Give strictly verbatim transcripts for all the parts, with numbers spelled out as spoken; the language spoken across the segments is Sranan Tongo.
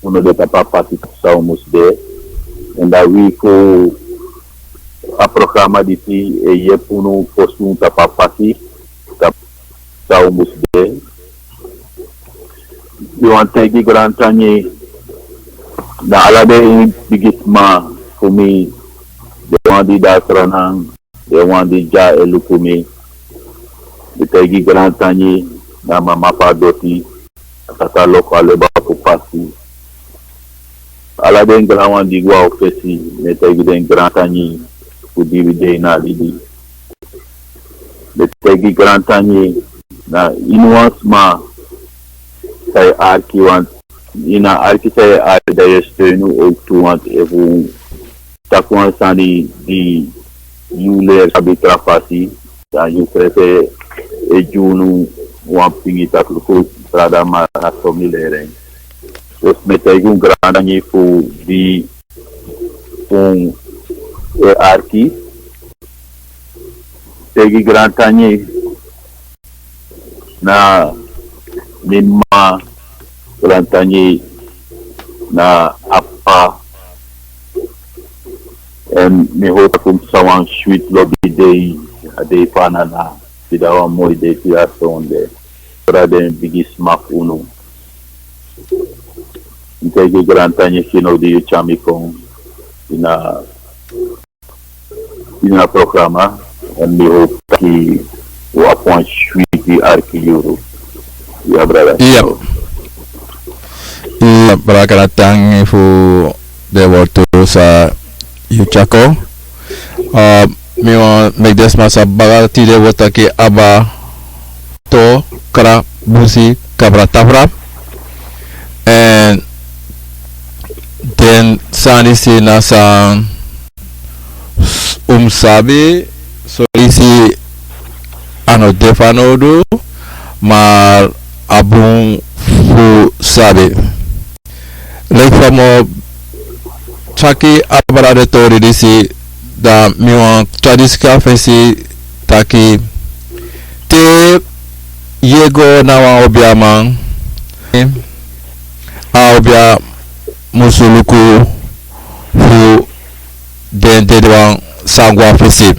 unu de tapu a pasi san un mus de. Èn dan wi fu a programa disi e yepi unu fosi un tapu a pasi tapu san un mus de. Mi wani taigi grantangi na ala den bigisma fu mi, den wan di de a Sranan, den wan di dya e luku mi. Mi taigi grantangi na mama fu a doti, a tata Loko, a leba fu pasi. Ala den granwan di go a un fesi, mi e taigi den grantangi fu di wi de ini a libi. Mi e taigi grantangi na iniwan sma san e arki, want ini a arki san yu e arki, dan yu e steun unu ook tu, want efu un taki wan sani di yu leri sabi tra fasi, dan yusrefi e gi unu wan pingi taki luku, brada, ma na so mi leri en. Dus mi e taigi un grantangi fu di un e arki. Taigi grantangi na mi mama, grantangi na a p'pa. Èn mi hopi fu psa wan switi lobi dei, a dei fu a nana, fu de wan moi dei fu a sonde. Ora den bigisma fu unu. Mi taigi grantangi fu unu di yu tyari mi kon ini a ini a programa, èn mi hopi taki wi abi wan switi arki yuru. Ya, brada. Iya. Iya, brada, grantangi fu den wortu san yu tyari kon. Ah, mi wani meki den sma sabi baka tide wi o taki abra to kra busi kabra tafra. Èn den sani disi na san un mus sabi, son leisi a no de fanowdu, ma a bun fu sabi. Leki fa mi o taki abra den tori disi, dan mi wani tyari disi kon a fesi taki te yu e go na wan obiaman, a obia musu luku fu den dedewan san go a fesi.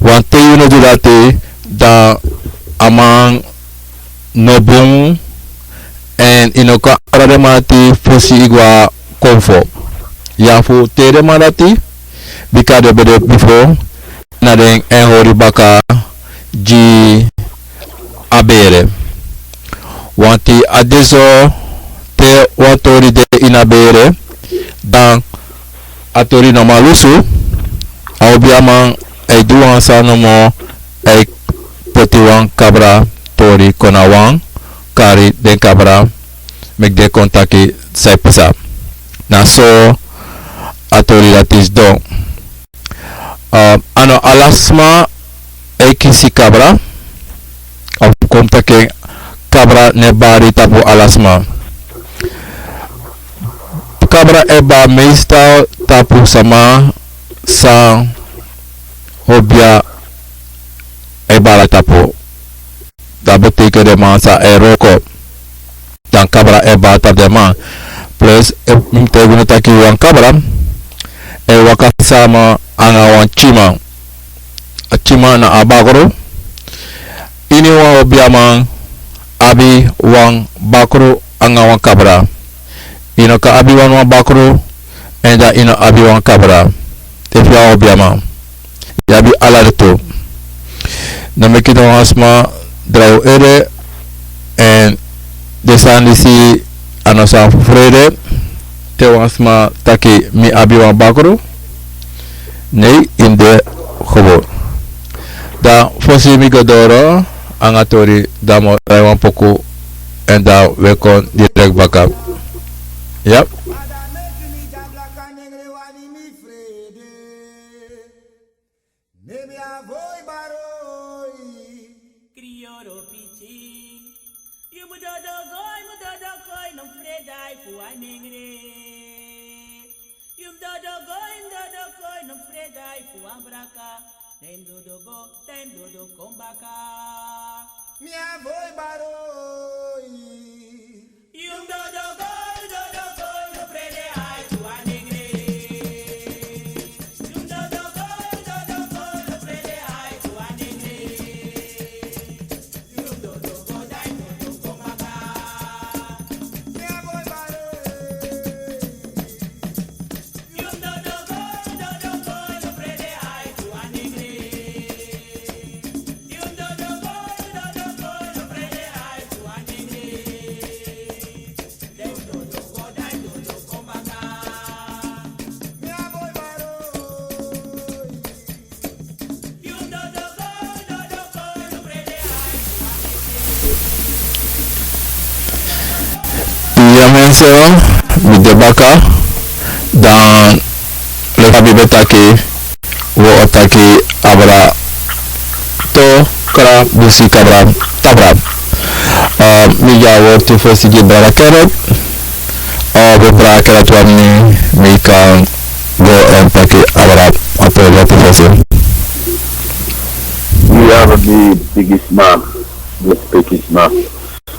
Want te yu no du dati, dan a man no bun, èn yu no kan abra den man dati fosi yu go a konfo. Yu abi fu teri den man dati, bika den ben de bifo, na den e hori baka gi a bere. Want a de so, te wan tori de ini a bere, dan a tori no man lusu. A obiaman e du wan sani nomo, e poti wan kabra tori kon na wan, kari den kabra, meki den kon taki san e pasa. Na so a tori dati sidon. Ah, a no ala sma e kisi kabra, of kon taki kabra no e bari tapu ala sma. Kabra e bari meestal tapu sama san obia e bari tapu. Dati betekent den man san e wroko. Dan kabra e bari tapu den man. Plus, efu mi mus taigi unu taki wan kabra e waka sama anga wan tyiman. A tyiman na a bakru. Iniwan obiaman abi wan bakru anga wan kabra. Yu no kan abi wan, wan bakru, èn dan yu no abi wan kabra. Efu yu a obiaman, yu abi ala den tu. No meki no wan sma drai yu ede, èn den sani disi a no sani fu frede. Te wan sma taki mi abi wan bakru, nei, yu mus de gewoon. Dan fosi mi go doro anga tori, dan mi o drai wan poku, èn dan wi e kon direct baka. Ya. Kriyoro pikin. Yu mus dodo go, yu mus dodo kon, yu no mus frede fu a nengre. Yu mus dodo go, yu mus dodo kon, yu no mus frede fu a braka. Time dodo go, time dodo kon baka. Mi a boi baro. Yu mus dodo go, yu mus Seo, mi de baka, dan leki fa mi ben taki, wi o taki abra to kra musi kabra tabra. Ah, mi gi a wortu fosi gi brada Kenneth. Ah, we brada Kenneth wani mi kan go èn taki abra a to wortu fosi. Mi abi mi bigisma, mi spekisma.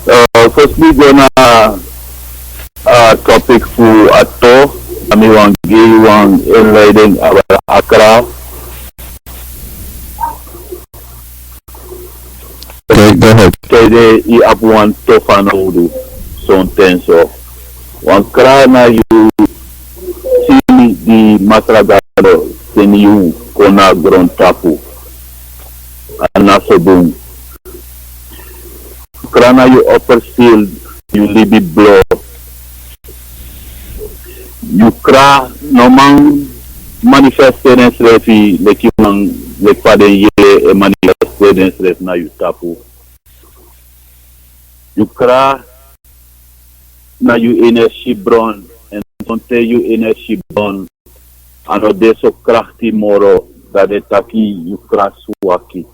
Ah, fosi mi go na a topic fu a to, dan mi wani gi wan inleiding abra a kra. Okay, go ahead. Tide yu abi wan to fanowdu, sonten so. Wan kra na yu sin di Masra Gado seni yu kon na grontapu. A na so bun. Kra na yu opperziel, yu libi blo. Yu kra no man manifesteri densrefi leki man, leki fa den yeye e manifesteri densrefi na yu tapu. Yu kra na yu energiebron, èn sonten yu energiebron a no de so krakti moro, dan den taki yu kra swaki.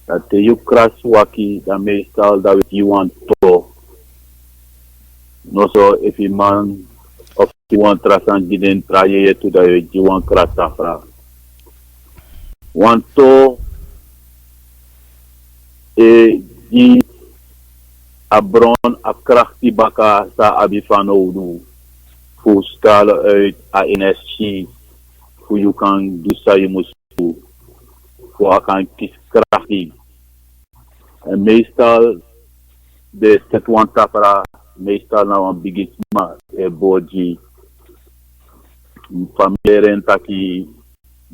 Dan te yu kra swaki, dan meestal dan wi gi wan to. Noso efu yu man of yu wan tra sani gi den tra yeye tu, dan yu e gi wan kra tafra. Wan to e gi a bron, a krakti baka san a abi fanowdu fu stralen uit a energie fu yu kan du san yu mus du fu a kan kisi krakti. Èn meestal den seti wan tafra, meestal na wan bigisma e bori gi. Fa mi leri en taki,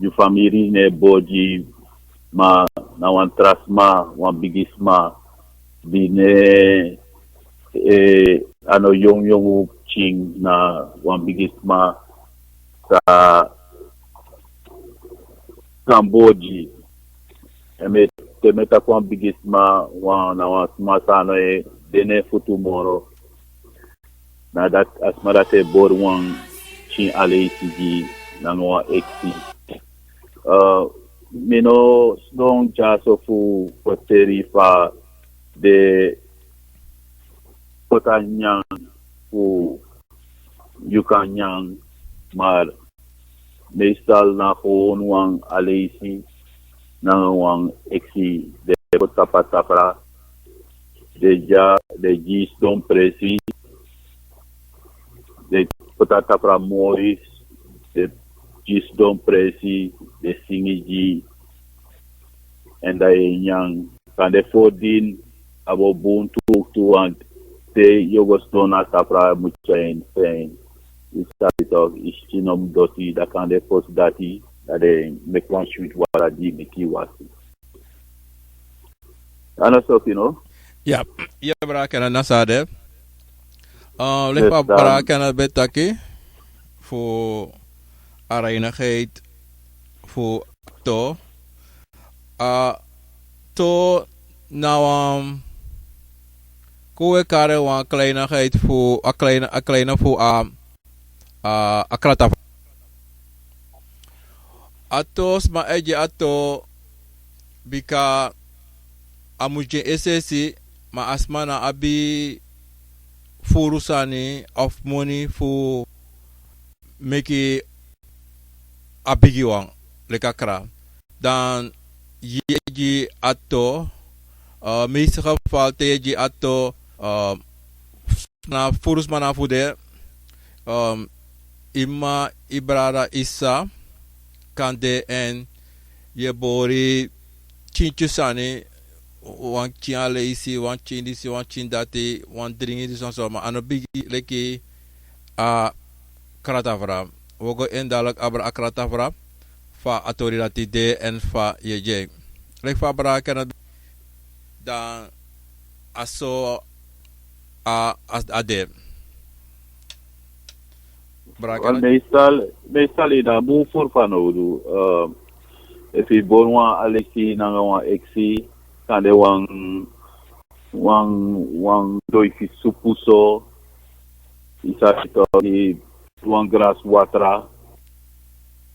yu famiri no e bori gi, ma na wan tra sma, wan bigisma, di no e, a no yongu yongu pikin, na wan bigisma san kan bori gi. Èn mi e, te mi e taki wan bigisma, wan, na wan sma san no e de na en futu moro. Na dati, a sma dati e bori wan pikin aleisi gi, nanga wan eksi. Eh, mi no sidon dyaso fu ferteri fa den poti a nyanyan fu yu kan nyan, ma meestal na gewoon wan aleisi nanga wan eksi den poti tapu a tafra. Den dya, den gi sidon presi, den poti a tafra moi, den gi sidon presi, den singi gi, èn dan yu e nyan. Kande fo din a bo bun tu, tu, want te yu o go sidon na a tafra, yu mus tyai en fijn. Yu sabi toch, yu skin no mus doti, dan kande fosi dati, dan den meki wan switi wara gi yu meki yu wasi. A no so, yu no? Ya, ya, brada Kenneth, na so a de. Eh, leki fa brada Kenneth ben taki fu a reinigheid fu to. A to na wan, kon wi e kari en wan kleinigheid fu, a kleine, a kleine fu a, a, a kratafra. A to, sma e gi a to bika a mus gi en es'esi, ma a sma no abi furu sani of moni fu meki a bigi wan, leki a kra. Dan yu e gi a to, eh, meeste geval te yu e gi a to, eh, na furu sma na fu de, eh, yu mma, yu brada, yu sisa kan de, èn yu e bori pikin sani, wan pikin aleisi, wan pikin disi, wan pikin dati, wan dringi disi, wan so, ma a no bigi leki a kratafra. Wi o go en dalek abra a kratafra, fa a tori dati de èn fa yu e gi en. Leki fa brada Kenneth, dan a so a, a, a de. Brada Kenneth. Meestal, meestal yu na bun furu fanowdu. Eh, efu yu bori wan aleisi nanga wan eksi, kande wan, wan, wan doisi supu so, Yu sabi tok, wan gras watra,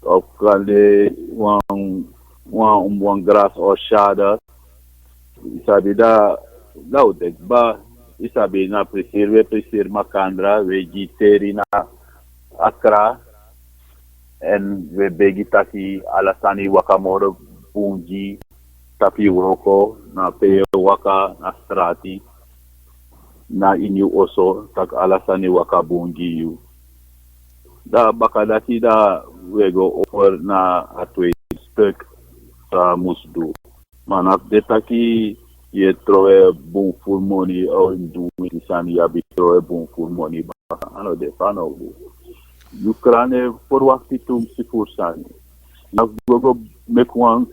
of kande wan, wan, wan gras or shada. Yu sabi, da, da un de kba. Yu sabi, na prisiri, we prisiri makandra, we gi teri na Akra. Èn we begi taki ala sani waka moro bun gi, tapu yu wroko, na pe yu e waka, na strati, na ini yu oso, taki ala sani waka bun gi yu. Da bakadati, da we go over na a tweede stuk san a mus du. Ma na fu de taki yu e trowe bun furu moni, o yu mus du winsi sani, yu abi trowe bun furu moni baka, a no de fa no bun. Yu kra no e ferwakti tumsi furu sani. Na fu go go meki wan,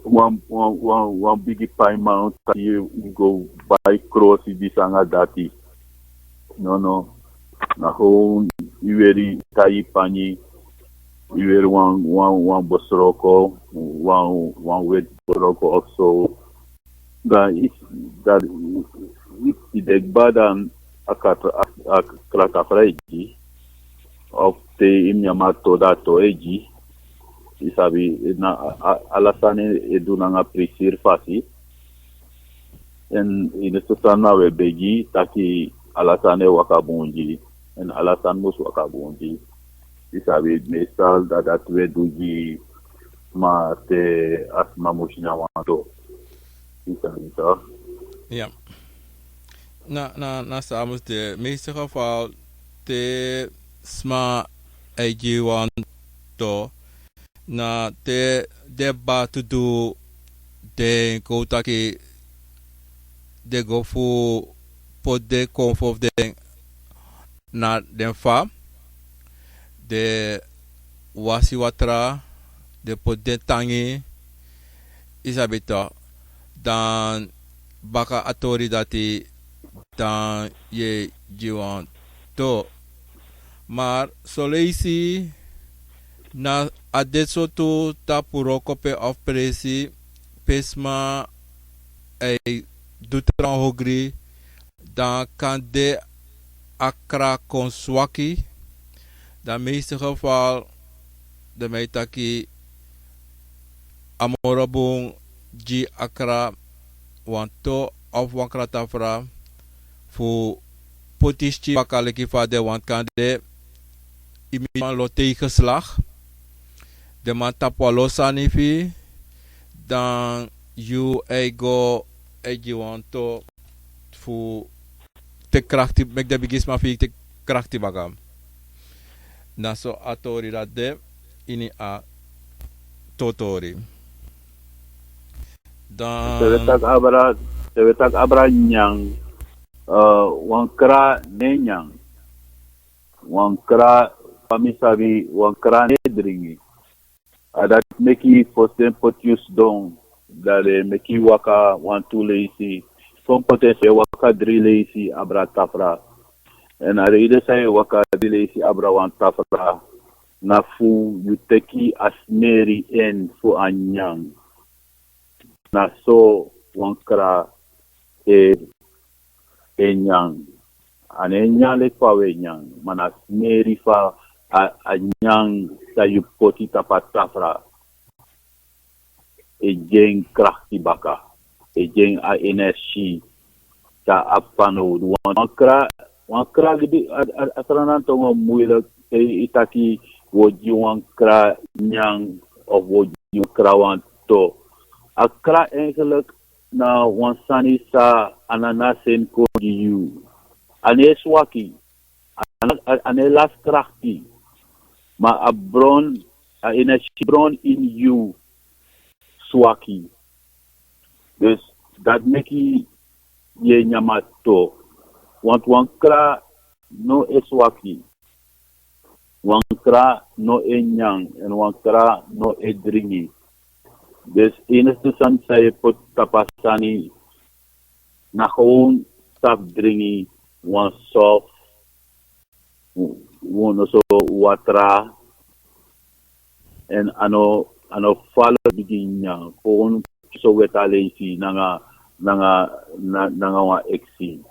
wan, wan, wan, wan bigi paiman taki yu go bai krosi disi nanga dati. Nono. Na gewoon yu weri tai pangi, yu weri wan, wan, wan bosroko, wan, wan weti bosroko of so. Dan yu, dan yu, yu de kba, dan a kra, a, a kra tafra e gi. Of te yu mus nyan a to, dan a to e gi. Yu sabi, na a, a, ala sani e du nanga prisiri fasi. Èn ini a so sani na we begi taki ala sani e waka bun gi, èn ala sani mus waka bun gi. Yu sabi, meestal da dati we du gi, ma te a sma mus nyan wantu. Yu sabi tok. Ya. Na, na, na so a mus de, meeste geval te sma e gi wantu, na te den batu du den, kon taki, den go fu poti den konfo fu den na den fa, den wasi watra, den poti den tangi, yu sabi tok, dan baka a tori dati, dan yu e gi wantu. Ma soleisi na a de so tu tapu wroko pe of presi pe sma e du trawan ogri, dan kande a kra kon swaki. Dan meeste geval, dan mi e taki a moro bun gi a kra wantu of wan kra tafra fu poti skin baka leki fa den wani. Kande yu miti wan lo tegenslag, den man tapu wan lo sani fu yu, dan yu e go e gi wantu fu teki krakti, meki den bigisma fu yu teki krakti baka. Na so a tori dati de ini a totori. Dan te we taki abra, te we taki abra nyan, eh, wan kra no e nyan. Wan kra, fa mi sabi, wan kra no e dringi. A dati meki fosi den poti yu sidon, dan den meki yu waka wantu leisi. Son poti en so yu e waka dri leisi abra tafra. Èn a reide san yu e waka dri leisi abra wan tafra, na fu yu teki a smeri en fu a nyan. Na so wan kra e, e nyan. A no e nyan leki fa wi e nyan, ma na smeri fu a, a nyan san yu poti tapu a tafra e gi en krakti baka, e gi en a energie san a abi fanowdu. Wan, wan kra, wan kra, a, a, a Sranan tongo moeilijk, te yu taki wi o gi wan kra nyan of wi o gi wan kra wantu. A kra eigenlijk na wan sani san a na na seni kon gi yu. A no e swaki, a, a, a no e lasi krakti, ma a bron, a energiebron ini yu swaki. Dus dati meki yu e nyan a tu. Want wan kra no e swaki, wan kra no e nyan, èn wan kra no e dringi. Dus enigste sani san yu e poti tapu a sani na gewoon safu dringi, wan soft, wan, wan so watra, èn a no, a no fala bigin nyan, gewoon so weti a leisi nanga, nanga, na, nanga wan eksi.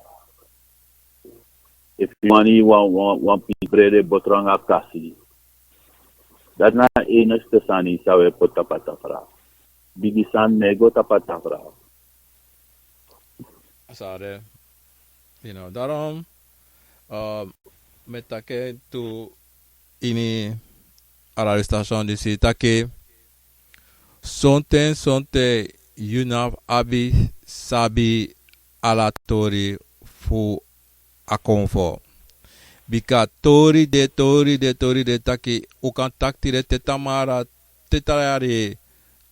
Efu yu wani wan, wan, wan pisi brede boto nanga kasi. Dati na a enigste sani san wi e poti tapu a tafra. Bigi sani no e go tapu a tafra. A sani de, you know, daarom, eh, mi e taki en tu ini a radio station disi taki, sonten, sonten yu no abi sabi ala tori fu a konfo. Bika tori de, tori de, tori de taki, un kan taki tide te tamara, te tra yari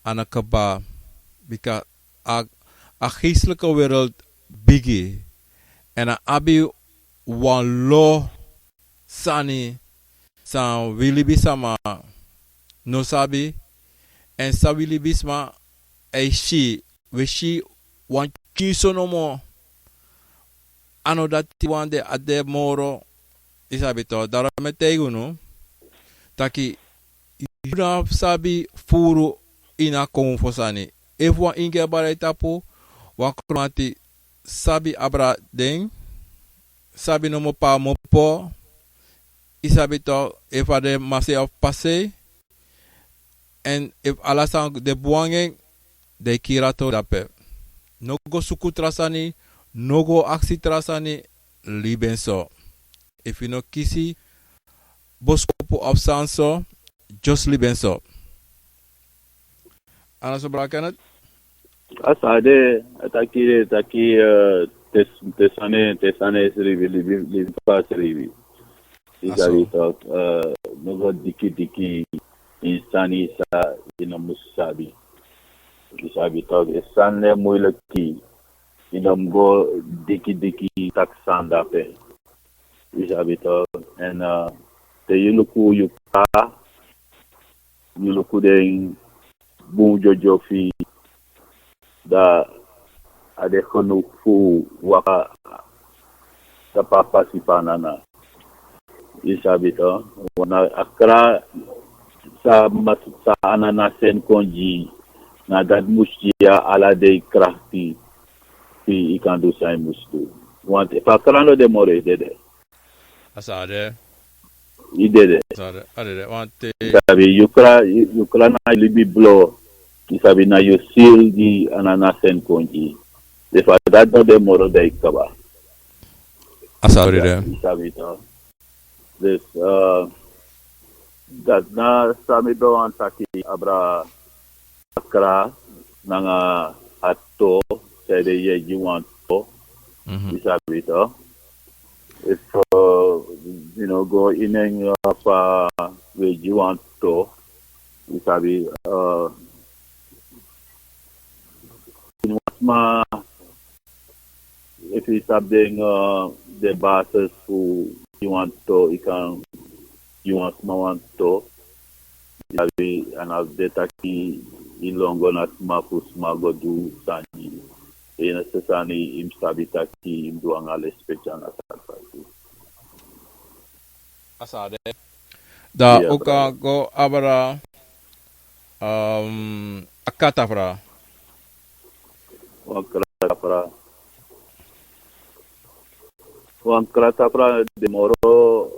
a no kaba. Bika a, a geestelijke wereld bigi. Èn a abi wan lo sani san wi libisma no sabi. Èn san wi libisma e si, wi e si wan pikinso nomo. A no dati wan de, a de moro. Yu sabi toch, daarom mi e taigi unu taki yu no abi sabi furu ini a konfo sani. Efu wan ingi e bari yu tapu, wan kromanti sabi abra den, sabi nomo pe a mu opo, yu sabi toch, efu a de masei of pasei, èn efu ala sani de bun nanga en, dan yu kiri a tori dape. No go suku tra sani, no go aksi tra sani, libi en so. Efu yu no kisi boskopu of sani so, just libi en so. A no so, bra Kenneth? A sani de, a taki de, taki, eh, te, te sani, te sani e sribi, libi, libi fa a sribi. Yu sabi toch, eh, no go diki diki ini sani san yu no musu sabi. Yu sabi toch, efu sani de muiliki, yu no mu go diki diki taki sani dape. Yu sabi toch, èn, eh, te yu luku yu kra, yu luku den bun dyodyo fu yu, dan a de genoeg fu waka tapu a pasi fu Anana. Yu sabi toch, wan a kra san mas-, san Anana seni kon gi yu, na dati mus gi yu ala dei krakti fu yu kan du san yu mus du. Want efu a kra no de moro, yu dede. A sani de. Yu dede. A sani de, a dede. Want, eh, yu sabi, yu kra, yu, yu kra na yu libi blo. Yu sabi, na yu sili di Anana seni kon gi yu. Efu a dati no de moro, dan yu kaba. A sani de. Yu sabi toch. Dus, eh, dati na san mi ben wani taki abra a kra nanga a to, san ede yu e gi wan to. Mhm. Yu sabi toch. Efu, eh, yu no go ini en, eh, fa wi e gi wan to. Yu sabi, eh, ini wan sma, efu yu sabi den, eh, den basis fu gi wan to, yu kan gi wan sma wan to. Yu sabi, a no de taki yu lon go na sma fu sma go du sani. Yu no sabi sani, yu mus sabi taki yu mus du nanga lespeki nanga sakrifisi. A sani de. Dan un kan go abra, ehm, a kratafra. Wan kratafra. Wan kratafra de moro,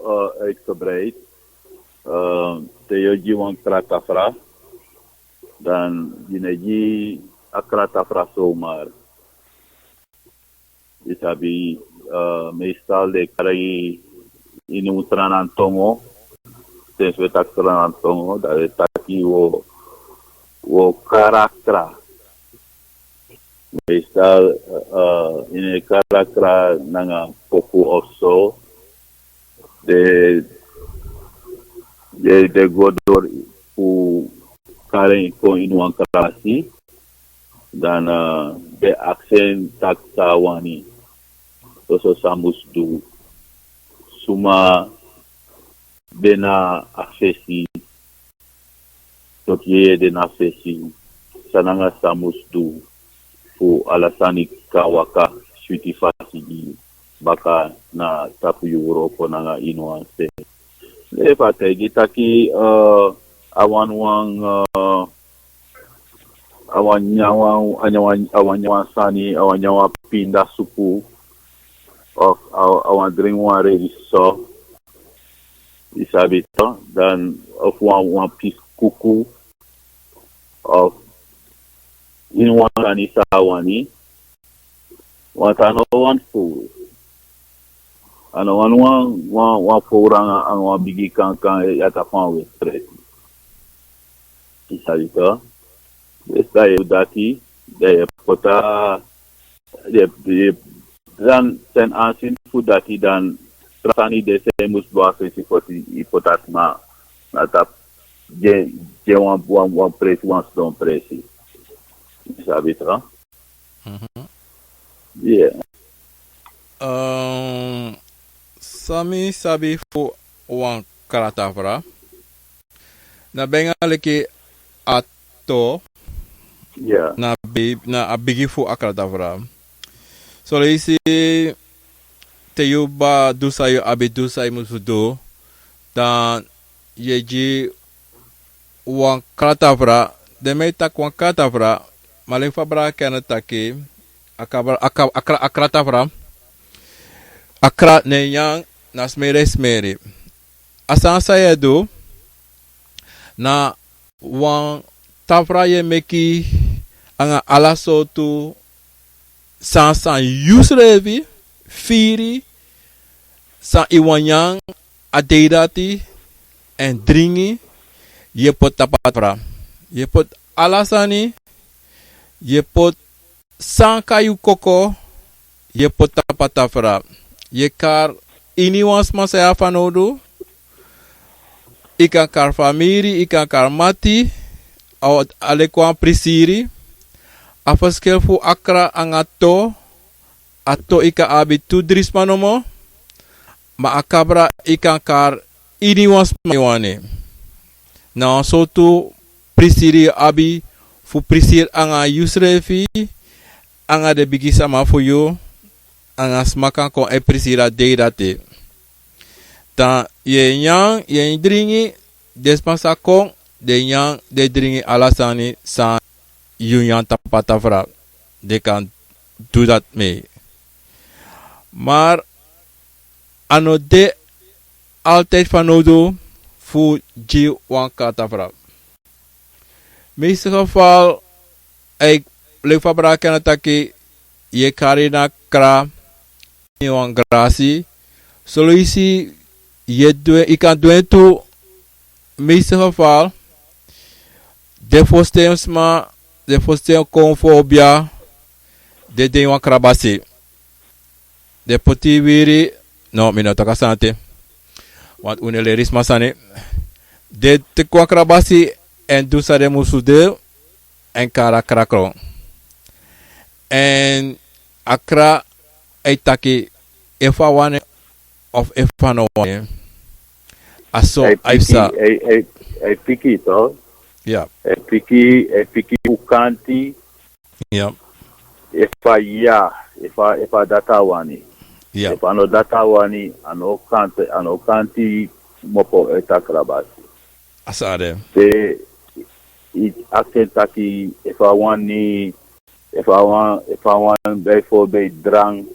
eh, uitgebreid. Eh, te yu o gi wan kratafra, dan yu no e gi a kratafra zomaar. Yu sabi, eh, meestal den e kari ini un Sranan tongo. Sensi wi e taki Sranan tongo, dan den e taki wi o, wi o kari a kra. Meestal, eh, yu no e kari a kra nanga poku of so. Den, den, den go doro fu kari en kon ini wan krasi. Dan, eh, den e aksi en taki san a wani. Soso san mus du. Suma de na a fesi. Toki yeye de na fesi. San nanga san mus du fu ala sani kan waka switi fasi gi baka na tapu yu wroko nanga ini wan se. Efu a taigi taki, eh, a wani wan, eh, a wani nyan wan, a wani nyan wan, a wani nyan wan sani, a wani nyan wan pinda supu. of a, a wan dringi wan redi so, yu sabi to, dan of wan, wan pisi kuku, of ini wan sani san a wani, want a no wani fowru. A no wani wan, wan, wan fowru anga, anga wan bigi kankan e, yu a taki wan weti presi. Yu sabi to. Dus dan yu e du dati, dan yu e poti a, yu e, yu e, dan ten aanzien fu dati dan tra sani de san yu mus du a fesi poti, yu poti a sma na tapu, gi en, gi en wan, wan, wan presi, wan sidon presi. Yu sabi to. Mhm. Yeah. Ehm, san mi sabi fu wan kratafra, na ben a leki a to, yeah, na bi-, na a bigi fu a kratafra. So leisi te yu ba du san yu abi du san yu musu du, dan yu e gi wan kratafra, den mi e taki wan kratafra, ma leki fa brada Kenneth taki, a kabra, a ka-, a kra-, a kratafra, a kra-, na en nyan, na smeri e smeri. A sani san yu e du, na wan tafra yu e meki anga ala sortu sani san yu srefi firi, san yu wani nyan a dei dati, èn dringi, yu e poti tapu a tafra. Yu e poti ala sani, yu e poti san kon na yu koko, yu e poti tapu a tafra. Yu e kari iniwan sma san yu abi fanowdu, yu kan kari famiri, yu kan kari mati, a, a leki wan prisiri. A ferskel fu a kra anga to, a to yu kan abi tu dri sma nomo, ma a kabra yu kan kari iniwan sma yu wani. Na wan sortu prisiri yu abi fu prisiri anga yu srefi, anga den bigi sama fu yu, anga sma kan kon e prisiri a dei dati. Dan yu e nyan, yu e dringi, den sma sa kon, den e nyan, den e dringi ala sani san yu nyan tapu a tafra, den kan du dati mee. Maar a no de altijd fanowdu fu gi wan kratafra. Meeste geval, a e leki fa brada Kenneth taki, yu e kari na kra ini wan grasi. Soluisi yu e du en, yu kan du en tu, meeste geval, den fosten sma, den fosten kon fu obia, den de ini wan krabasi. Den poti wiri, no, mi no taki a sani te. Want un e leri sma sani. Den teki wan krabasi èn du san den musu du, èn kari a kra kon. Èn a kra e taki efu a wani en of efu a no wani en. A so a e psa. A e, a e, a e piki, toch? Ya. A e piki, a e piki fu kanti. Ya. Efu a ya, efu a, efu a dati a wani. Ya. Efu a no dati a wani, a no kanti, a no kanti kmopo uit a krabasi. A so a de. Te yu aksi en taki efu a wani, efu a wani, efu a wani bijvoorbeeld drank,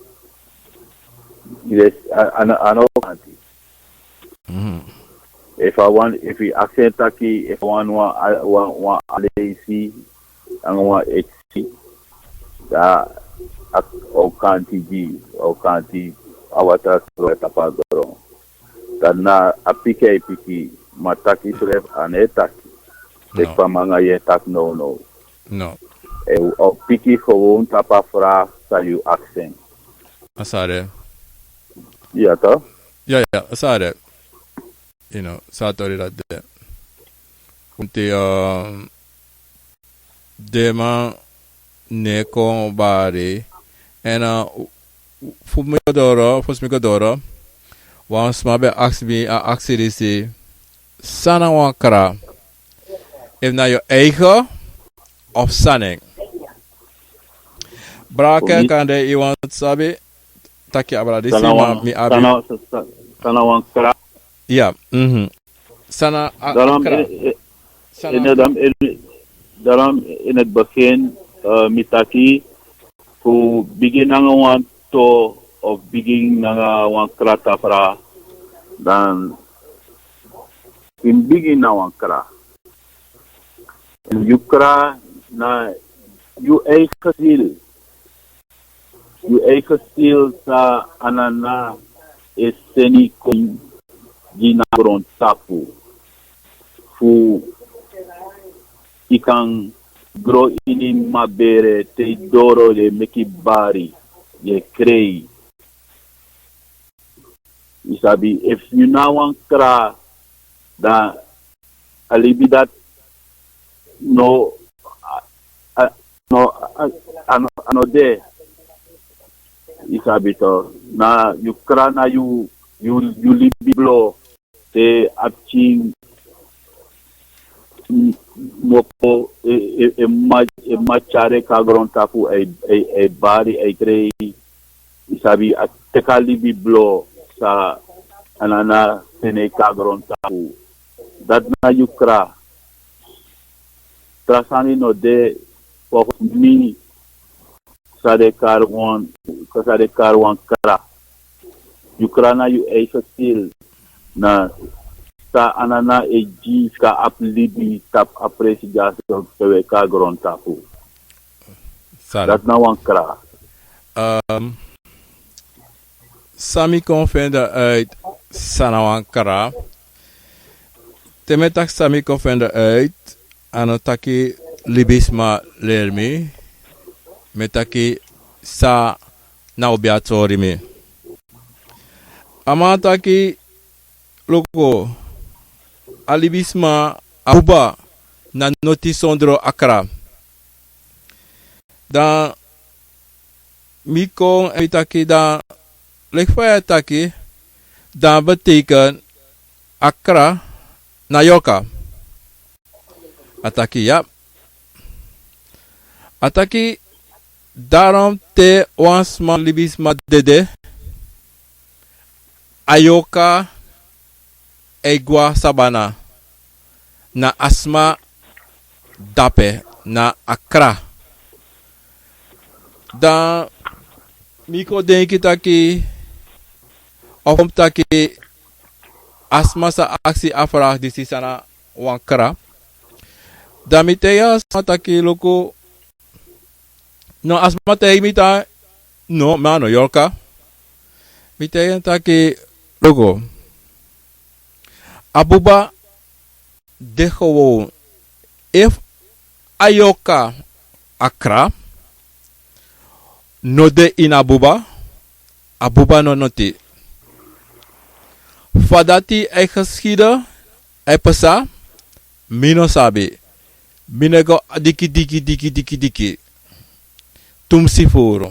yes, a, a no, a no kanti. Mhm. Efu a wani, efu yu aksi en taki efu a wani wan, wan, wan aleisi, anga wan etsi, dan a o kanti gi, a o kanti a watra tron tapu a gron. Dan na a piki a e piki, ma taki srefi a no e taki. No. Leki fa mi anga yu e taki nownow. No. A o piki gewoon tapu a vraag san yu aksi en. A so a de. Ya, toch? Ya, ya, a so a de. Yu no, san a tori dati de. Kunti, um, den man no e kon bari. Èn, uh, fu mi go doro, fosi mi go doro, wan sma ben aksi mi a aksi disi: san na wan kra? Efu na yu eigen of san na en? Brada Ken, kande yu wani sabi, taki abra disi, ma mi abi. San na, san, san, san na wan kra? Ya, mhm. San na a kra? Daarom in, in, daarom in, daarom in het begin, eh, mi taki fu bigin nanga wan to, of bigin nanga wan kra tafra, dan yu mus bigin na wan kra. Èn yu kra na yu eigen ziel. Yu eigen ziel san Anana e seni kon gi na grontapu. Fu yu kan gro ini mabere te yu doro, yu e meki bari, yu e krei. Yu sabi, efu yu na wan kra, dan a libi dati no, a, a, no, a, a, a no, a no de. Yu sabi to, na yu kra na yu, yu, yu libi blo. Te a pikin, mm, moko, e, e, e mma, e mma tyari en kon na grontapu, e, e, e bari, e krei. Yu sabi, a teki a libi blo san Anana seni kon na grontapu. Dati na yu kra. Tra sani no de, volgens mi, san den e kari wan, san den e kari wan kra. Yu kra na yu eigen ziel. Na san Anana e gi, san a abi libi tapu a presi dyaso pe wi e kon na grontapu. Sani. Dati na wan kra. Ehm, san mi kon fende uit san na wan kra. Te mi e taki san mi kon fende uit, a no taki libisma leri mi, mi e taki san na obi a tori mi. A man taki, luku, a libisma, a buba na noti sondro a kra. Dan mi kon èn mi taki dan, leki fa yu e taki, dan betekent a kra na yorka. A taki ya. A taki, daarom te wan sma, libisma dede, a yorka e gwe na sabana, na a sma dape, na a kra. Dan mi kon denki taki, of kon taki, a sma sa aksi a vraag disi san na wan kra. Dan mi taigi a sma taki, luku, no, a sma taigi mi taki, no, mi a no yorka. Mi taigi en taki, luku, a buba de gewoon. Efu a yorka, a kra no de ini a buba, a buba no noti. Fa dati e geschieden, e pasa, mi no sabi. Mi no e go diki, diki, diki, diki, diki tumsi furu.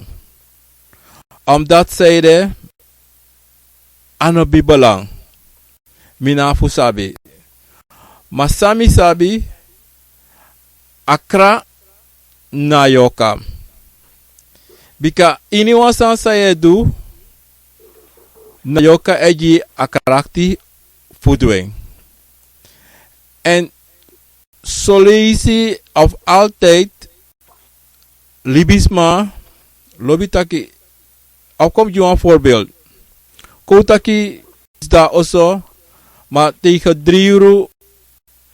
Omdat zij de, a no ben belang. Mi no abi fu sabi. Ma san mi sabi, a kra na yorka. Bika iniwan sani san yu e du, na yorka e gi a krakti fu du en. Èn soleisi of altijd, libisma lobi taki, a o kon gi wan voorbeeld. Kon un taki, disi de na oso, ma tegen dri yuru,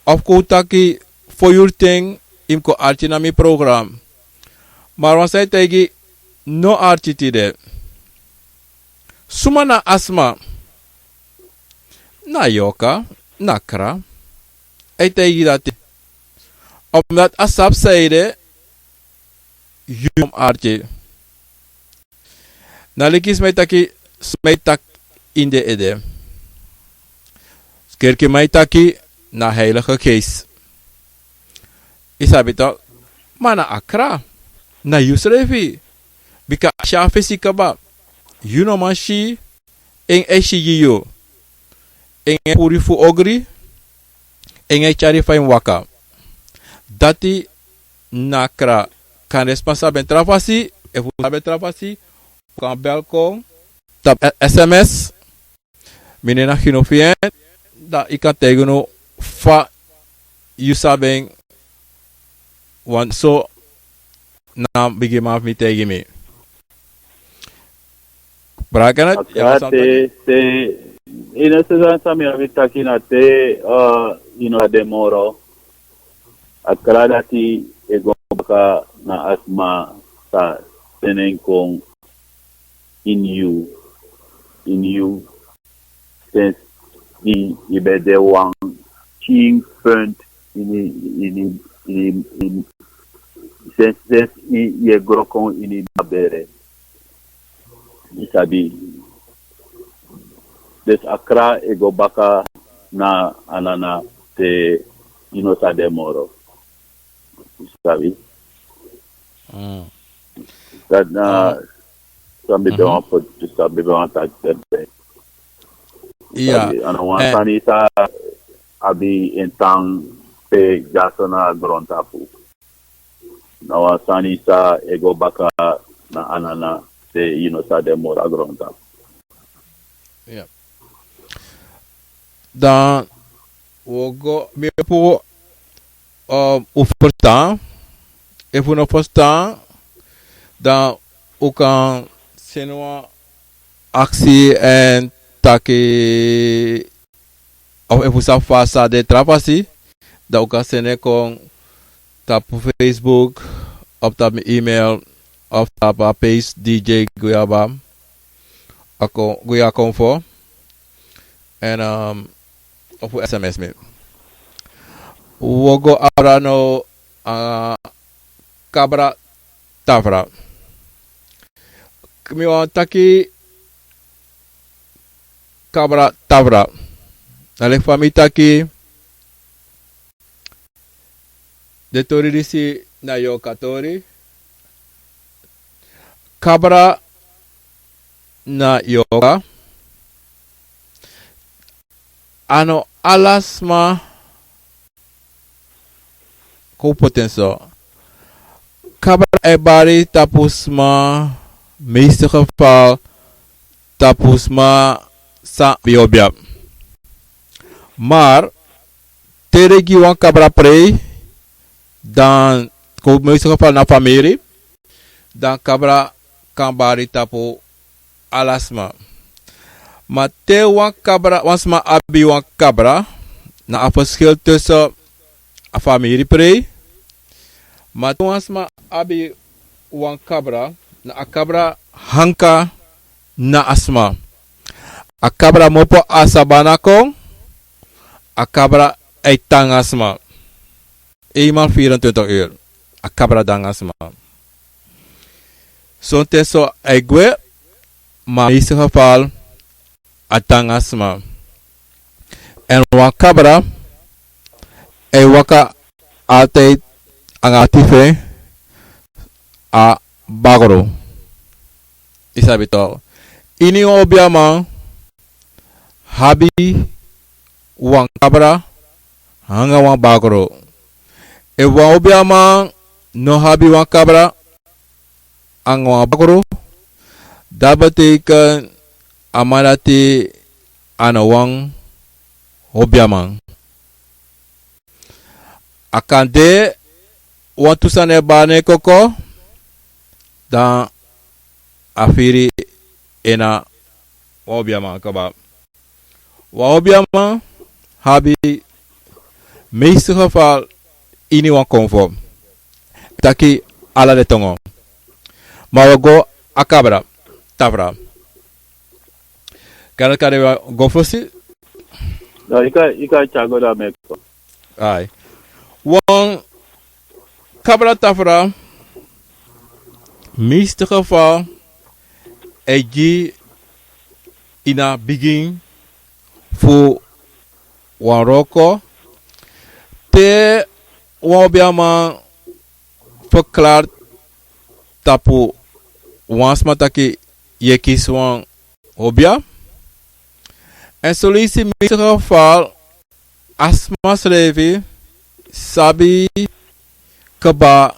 of kon un taki, fo yuru ten, yu mus kon arki na mi program. Ma wan san e taigi, no arki tide. Suma na a sma? Na yorka, na kra. A e taigi dati. Omdat a sabi san ede, yu no mus arki. Na leki sma e taki, sma e taki ini den ede. Kerkiman e taki, na Heilige Geest. Yu sabi toch, ma na a kra, na yusrefi. Bika a si a fesi kaba, yu no man si, en e sigi yu, en e puru yu fu ogri, en e tyari yu fa yu mus waka. Dati na kra. Kan den sma sabi en tra fasi, efu un sabi en tra fasi, un kan bel kon, tapu sms, mi nen na Gino Fien, dan yu kan taigi unu fa yu sabi en, wan so na bigiman fu mi taigi mi. Praga na, a kra te, te, yu no sabi san mi abi taki na te, uh, yu no sa de moro. A kra dati e go baka na a sma san seni en kon ini yu, ini yu, sensi i ben de wan pikin punt ini, ini, ini, ini, sensi, sensi i, i e gro kon ini a bere. I sabi. Dus a kra e go baka na a nana te i no sa de moro. I sabi. Mm. Dati na, mm, san mi ben, mm-hmm, wani poti, san mi ben wani taki den. Iya. Sabi, a na wan, eh, sani san abi en tan pe dyaso na grontapu. Na wan sani san e go baka na a nana te i no sa de moro a grontapu. Iya. Dan un o go, mi o puru, um, un ferstan. Efu un no ferstan, dan un kan seni wan aksi èn taki, of efu un sabi fa a sa de tra fasi, dan un kan seni en kon tapu Facebook, of tapu mi email, of tapu a page D J Guyaba. A kon, Guya Konfo. Èn, um, of un S M S mi. Un o go abra now, uh, kabra tafra. Mi wani taki kabra tafra. Na leki fa mi taki, den tori disi na yorka tori. Kabra na yorka. A no ala sma, kon poti en so. Kabra e bari tapu sma, meeste geval tapu sma san abi obia. Maar te den gi wan kabra prei, dan kon meeste geval na famiri, dan kabra kan bari tapu ala sma. Ma te wan kabra, wan sma abi wan kabra, na a verschil tussen a famiri prei. Ma te wan sma abi wan kabra, na a kabra hanka na a sma. A kabra mu opo a sabana kon, a kabra e tan nanga sma. Eenmaal vierentwintig uur. A kabra de nanga sma. Sonten so a e gwe, ma meeste geval a tan nanga sma. Èn wan kabra e waka altijd nanga a tifi, a bakru. I sabi toch. Ini wan obiaman abi wan kabra nanga wan bakru. Efu wan obiaman no abi wan kabra nanga wan bakru, dat betekent a man dati a no wan obiaman. A kan de wantu sani e bari na en koko, dan a firi en na wan obiaman kaba. Wan obiaman abi meeste geval ini wan konfo. Taki ala den tongo. Ma wi o go a kabra tafra. Kan, kan den go fosi? No, yu kan, yu kan tyari go dan meki. Ai. Wan kabra tafra, meeste geval, e gi ini a bigin fu wan wroko. Te wan obiaman verklaar tapu wan sma taki yu e kisi wan obia. Èn son leisi meeste geval a sma srefi sabi kaba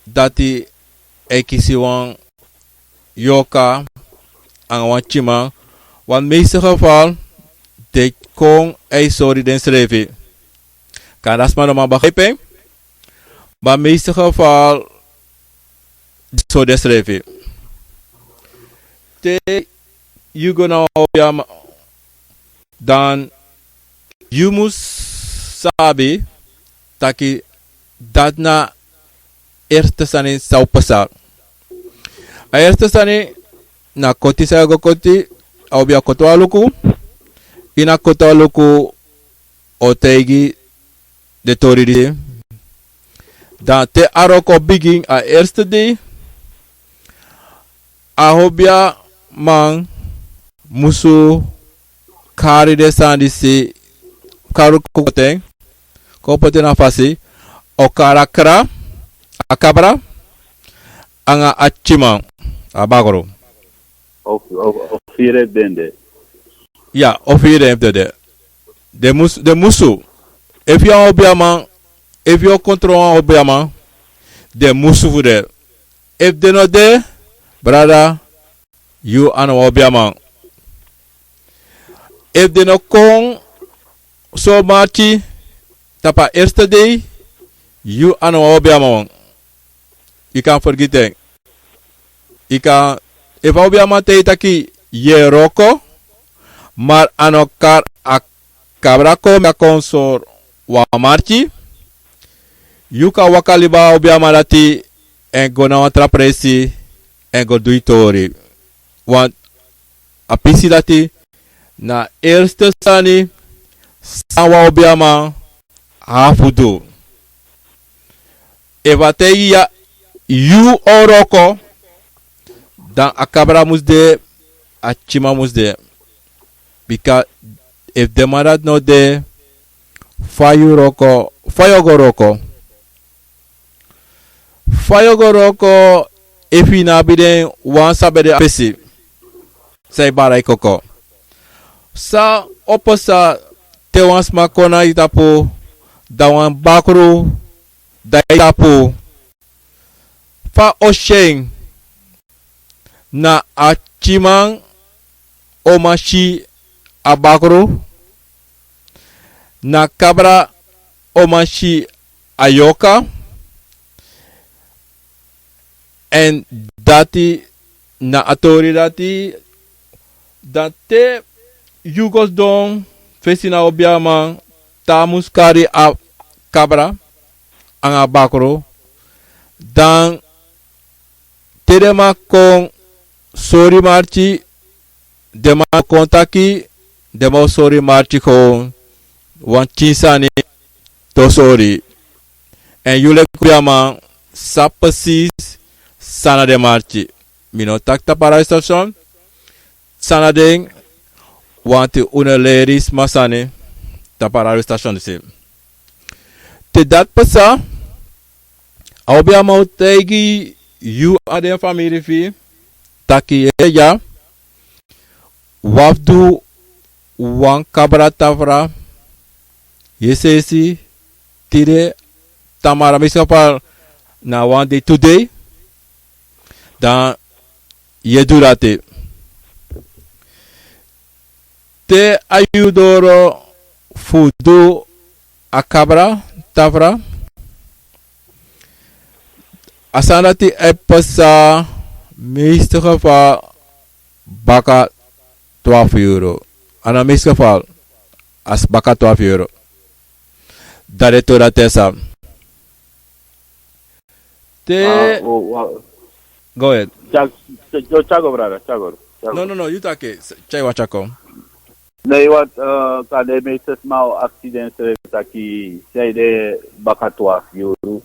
dati a e kisi wan yorka nanga wan tyiman, want meeste geval den kon e sori densrefi. Kande a sma no man begrijp en, maar meeste geval den sori densrefi. Te yu go na wan obiaman, dan yu mus sabi taki dati na erste sani san o pasa. A erste sani na koti san yu o go koti, a obia koti wan luku. Ini a koti wan luku o taigi den tori disi. Dan te a wroko bigin a erste dei, a obiaman musu kari den sani disi, kari kokoten, kon poti en na fasi, o kari a kra, a kabra, anga a tyiman, a bakru. Of, of, of firi den de. Ya, of firi den de. Den mus-, den musu. Efu yu a wan obiaman, efu yu o kontrol wan obiaman, den musu fu de. Efu den no de, brada, yu a no wan obiaman. Efu den no kon so marki tapu a erste dei, yu a no wan obiaman. Yu kan fergiti en. Yu kan, efu a obiaman taigi taki yu e wroko, ma a no kari a kabra kon, mi a kon sori wan marki, yu kan waka libi a obiaman dati èn go na wan tra presi èn go du yu tori. Want a pisi dati na erste sani san wan obiaman abi fu du. Efu a taigi yu, yu o wroko, dan a kabra mus de, a tyiman mus de. Bika efu den man dati no de, fa yu wroko, fa yu o go wroko? Fa yu o go wroko efu yu no abi den wan san ben de a presi san e bari a koko? San o pasa te wan sma kon na yu tapu, dan wan bakru de na yu tapu? Fa o si en? Na a tyiman o man si a bakru, na kabra o man si a yorka. Èn dati na a tori dati. Dan te yu go sidon fesi na obiaman, te a mus kari a kabra anga a bakru, dan te den man kon sori marki, den man kon taki, den man o sori marki kon wan tin sani te o sori. Èn yu leki obiaman sabi presis san na den marki. Mi no taki tapu a radio station san na den, want un no leri sma sani tapu a radio station disi. Te dati pasa, a obiaman o taigi yu anga den famiri fu yu taki, eya, wi abi fu du wan kabra tafra, yu e si, tide, tamara, meestal na wan dei, tu dei, dan yu e du dati. Te a yuru doro fu du a kabra tafra, a sani dati e pasa meeste geval baka twafu yuru. A no meeste geval, a si baka twafu yuru. Dan den tori dati e pasa. Te... Ah, o, wa- Go ahead. Tya-, tya-, tya-, tyago, brada, tyago, tyago. No, no, no, yu taki, s-, tyai wan tyako. Nee, want, eh, kan de meeste sma o aksi densrefi taki, san ede baka twafu yuru.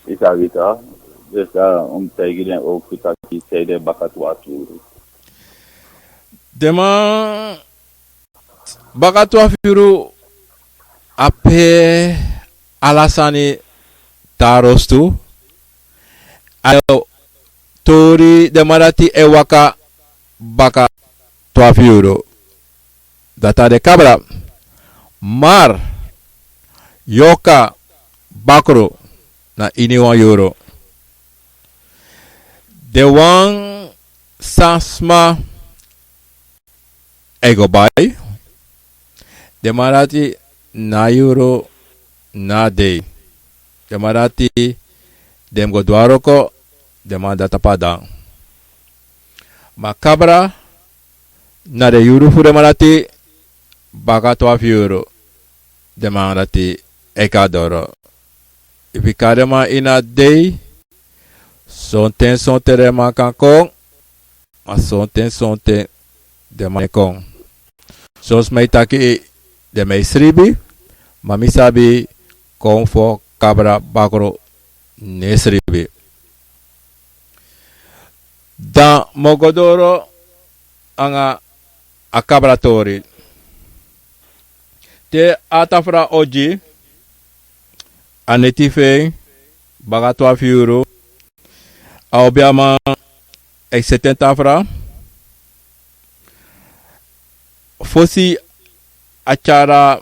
Yu sabi toch. Dus, eh, un mus taigi den ook taki, san ede baka twafu yuru. Den man baka twafu yuru, a pe ala sani tan a rostu. A tori den man dati e waka baka twafu yuru. Dati a de kabra. Maar yorka, bakru, na ini wan yuru. Den wan san sma e go bai. Den man dati na yuru, na dei. Den man dati den mus go du a wroko, den man de tapu a dan. Ma kabra, Na den yuru fu den man dati, baka twafu yuru, den man dati e kon na doro. Efu yu kari den man ini a dei, sonten sonten den man kan kon, ma sonten sonten den man no e kon. Son sma e taki den man e sribi, ma mi sabi kon fu kabra bakru no e sribi. Dan mi o go doro nanga a kabra tori. Te a tafra o gi, a neti fu en, baka twafu yuru, a obiaman e seti en tafra. Fosi a tyari a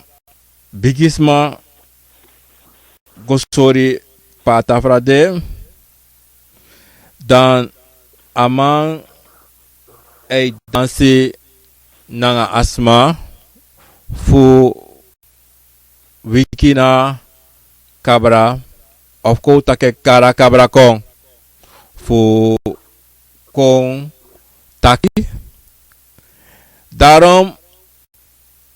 bigisma go sori pe a tafra de, dan a man e dansi nanga a sma fu wiki na kabra, of kon un taki e kari a kabra kon fu kon taki. Daarom,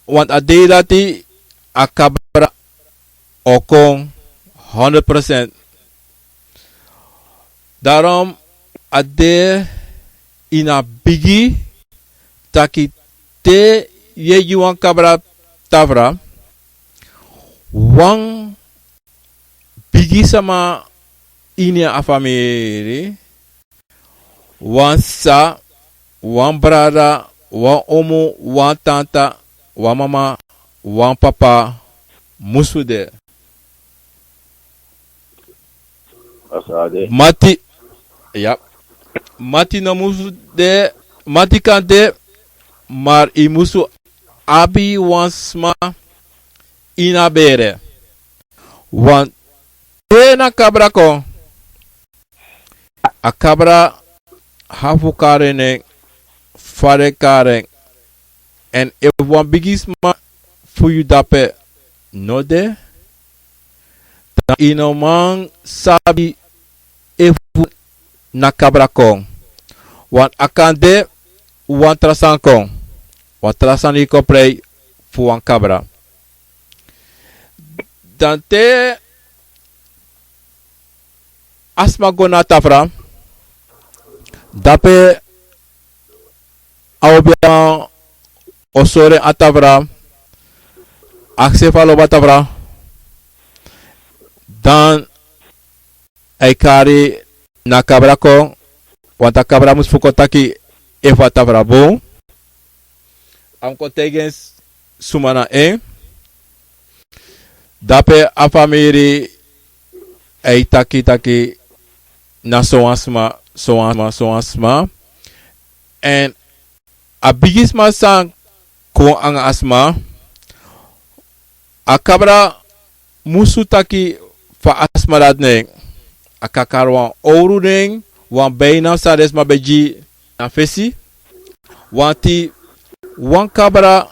want a dei dati a kabra o kon honderd procent. Daarom a de ini a bigi taki te yu e gi wan kabra tafra, wan bigi sama ini a famiri, wan sisa, wan brada, wan omu, wan tanta, wan mama, wan papa musu de. A sa de. Mati, ya. Mati no musu de, mati kan de, ma yu musu abi wan sma ini a bere. Want te na kabra kon, a kabra abi fu kari en nen fa den kari en. Èn efu wan bigisma fu yu dape no de, dan yu no man sabi efu na kabra kon. Want a kan de wan tra sani kon, wan tra sani kon prei fu wan kabra. Dan te a sma go na a tafra, dape a obiaman o sori en a tafra, aksi en fu a lobi a tafra, dan a e kari na kabra kon, want a kabra musu fu kon taki efu a tafra bun. A mu kon taigi en suma na en. Dape a famiri e taki taki na sowan sma, sowan sma, sowan sma. Èn a bigisma san kon nanga a sma, a kabra musu taki fa a sma dati nen. A kan kari wan owru nen, wan bijnaam san den sma ben gi na fesi. Want wan kabra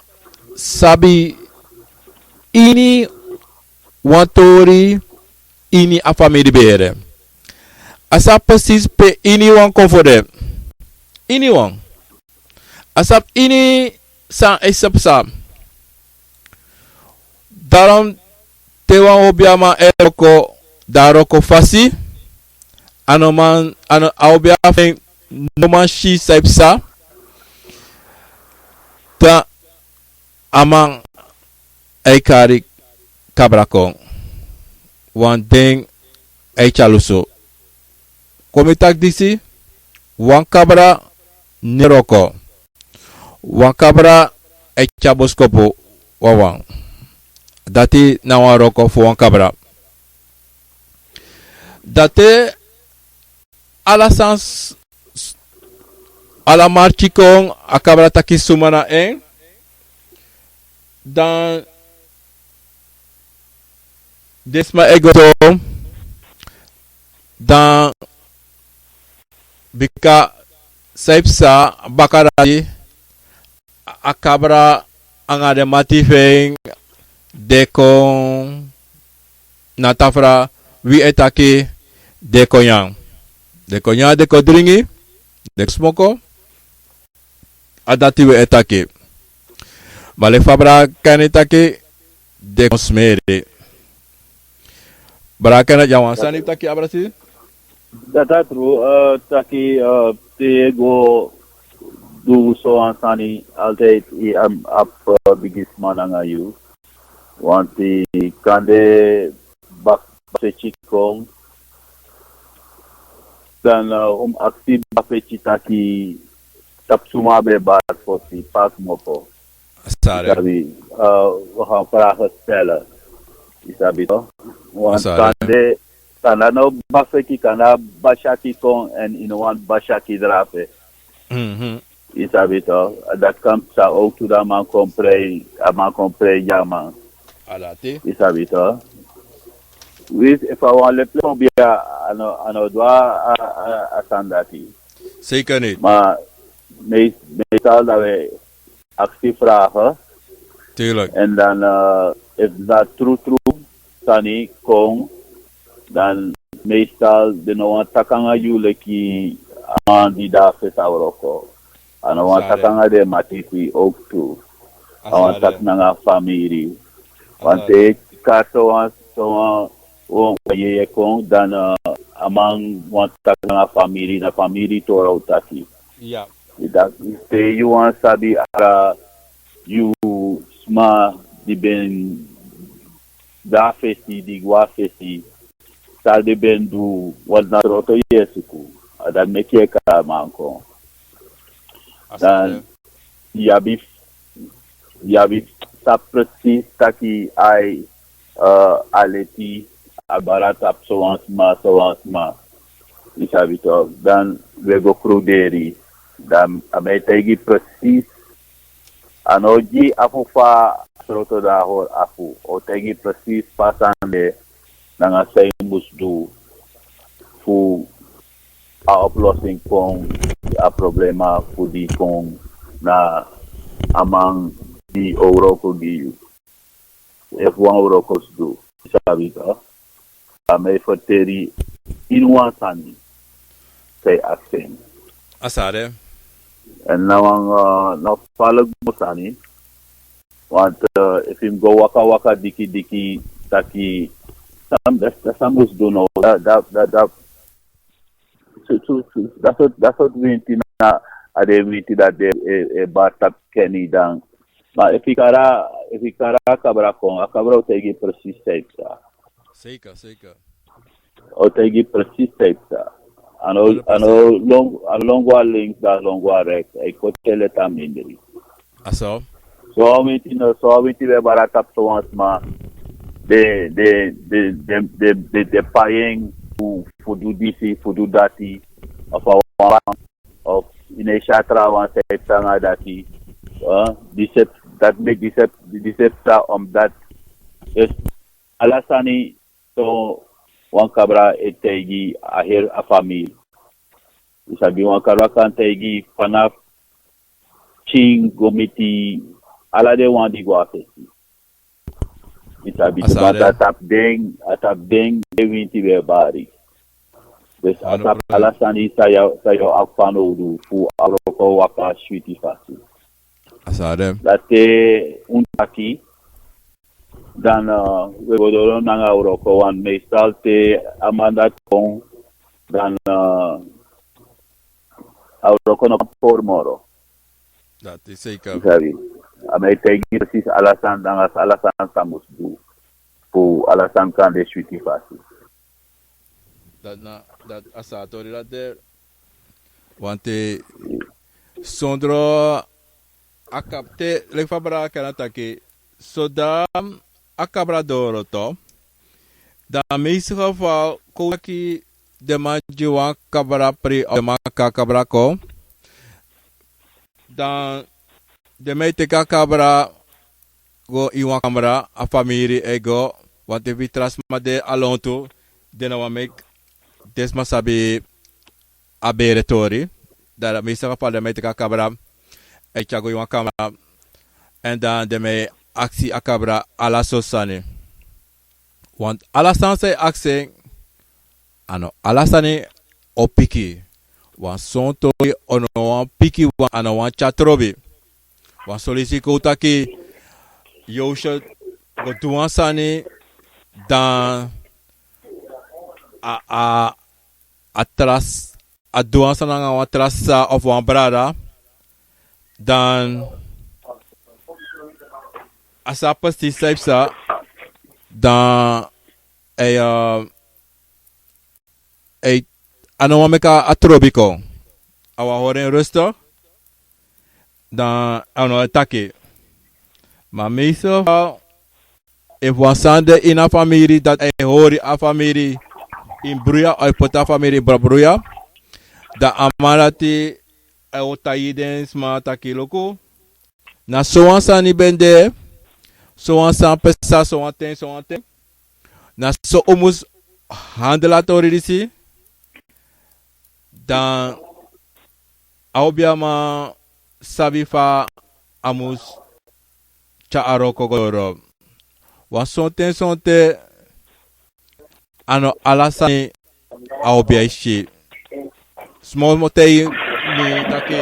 sabi iniwan tori ini a famiri bere. A sabi precies pe iniwan kon fu de. Iniwan. A sabi ini san e psa. Daarom te wan obiaman e wroko, dan a wroko fasi, a no man, a no, a obia fu en no man si san e psa, dan a man e kari kabra kon. Want den e tyalusu. Kon mi taki disi, wan kabra no e wroko. Wan kabra e tyari boskopu wawan. Dati na wan wroko fu wan kabra. Dan te ala sani, ala marki kon, a kabra taki suma na en, dan den sma e go so, dan bika san e psa baka dati, a kabra nanga den mati fu en, den kon na tafra, wi e taki den kon nyan. Den kon nyan, den kon dringi, den kon smoko. a dati wi e taki. Ma leki fa brada Kenneth taki, den kon smeri. Brada Kenneth, ya wan sani taki abrasi? Dati a tru, eh, taki, eh, te yu e go du so wan sani, altijd yu abi, eh, bigisma nanga yu. Want kande bak-, bakfeti kon, dan, eh, un mus aksi bakfeti taki tapu suma ben bari fosi, pe a kmopo. Yu sabi, eh, wi gaan vragen stellen. Yu sabi toch? Want kande, kande a no bakfeti, kande a basyaki kon, èn yu no wani basyaki drape. Mhm. Yu sabi toch, dati kan psa ook tu, dan a man kon prei, a man kon prei gi a man. A dati. Yu sabi toch. Wi, efu a wan leplepel obi, a no, a no du a, a, a sani dati. Zeker niet. Ma mees-, meestal dan wi e aksi vragen. Tuurlijk. En dan, eh, efu na trutru sani kon, dan meestal den no wani taki nanga yu leki a man di de a fesi a wroko. A no wani taki nanga den mati fu yu ook tu. A wani taki nanga famiri. Want te yu kari so wan, so wan, wan, wan yeye kon, dan, eh, a man wani taki nanga famiri, na famiri tori a o taki. Ya. Dati te yu wani sabi ala yu sma di ben de a fesi, di go a fesi, san den ben du, want na sroto yu e suku. A dati meki yu e kari a man kon. Dan yu abi, yu abi sabi precies taki ai, eh, a leti, a bari a tapu so wan sma, so wan sma. Yu sabi toch, dan wi e go kruderi. Dan a man e taigi precies. A no gi afu fa sroto dan a hori afu. A o taigi precies fa a sani de, nanga san yu mus du fu a oplossing kon, a problema fu di kon na a man di o wroko gi yu. Efu wan wroko mus du, yu sabi toch. A man e ferteri ini wan sani san yu aksi en. A sani de. Èn na wan, eh, na wan falek mo sani. Want, eh, efu yu mus go waka waka diki diki taki san, dati, dati san mus du now. Dati, dati, dati, dati, so, so, so, dati sortu, dati sortu winti na, a den winti dati den e, e bari tapu Kenny dan. Ma efu yu kari a, efu yu kari a kabra kon, a kabra o taigi yu precies san yu psa. Zeker, zeker. O taigi yu precies san yu psa. A no, a no lon-, a no lon go a links, dan a no lon go a rechts. A e koti en leti a mindri. A so. So wan winti no, so wan winti ben bari a tapu so wan sma. Den, den, den pai en fu, fu du disi, fu du dati. Of a wan, of yu no e si a trawan san e psa nanga dati. Eh, disi e, dati meki disi e, disi e psa omdat ala sani so wan kabra e taigi a heri a famiri. Yu sabi wan kabra kan taigi vanaf pikin go miti ala den wan di go a fesi. Yu sabi, a tapu den, a tapu den, den winti ben e bari. Dus a tapu ala sani san yu, san yu abi fanowdu fu a wroko waka switi fasi. A sani de. Dati un taki, dan, eh, wi e go doro nanga a wroko, want meestal te a man dati kon, dan, eh, a wroko no kan pori moro. Dati zeker. Yu sabi. A man e taigi precies ala sani, nanga ala sani san mus du fu ala sani kan de switi fasi. Dati na, dati a sa tori dati de. Want sondro a kab-, te, leki fa brada Kenneth taki, so dan a kabra doro toch. Dan meeste geval kon wi taki den man gi wan kabra pri, of den man kon a kabra kon. Dan den man e teki a kabra go ini wan kamra, a famiri e go, want efu tra sma de a lontu, den no wani meki den sma sabi a bere tori. Dan meeste geval den man e teki a kabra, e tyari go ini wan kamra, èn dan den man e aksi a kabra ala sortu sani. Want ala sani san yu aksi en, a no ala sani o piki. Wan sontori o no wan piki wan, a no wan tyari trobi. Wan solisi kon taki, yu o si go du wan sani, dan a, a, a tra s-, a du wan sani nanga wan tra sisa of wan brada, dan a sa pasi san yu psa, dan a, a, a no wan meki a trobi kon. A wan hori en rustu, dan a no e taki. Ma meestal, efu wan sani de ini a famiri, dati a e hori a famiri ini bruya, a e poti a famiri ini bra-, bruya, dan a man dati a o taigi den sma taki luku, na sowan sani ben de, sowan sani psa, sowan ten, sowan ten. Na so un mus handel a tori disi, dan a obiaman sabi fa a mus tyari a wroko go doro. Wan sonten sonten, a no ala sani a obia e si. Sma o taigi mi taki,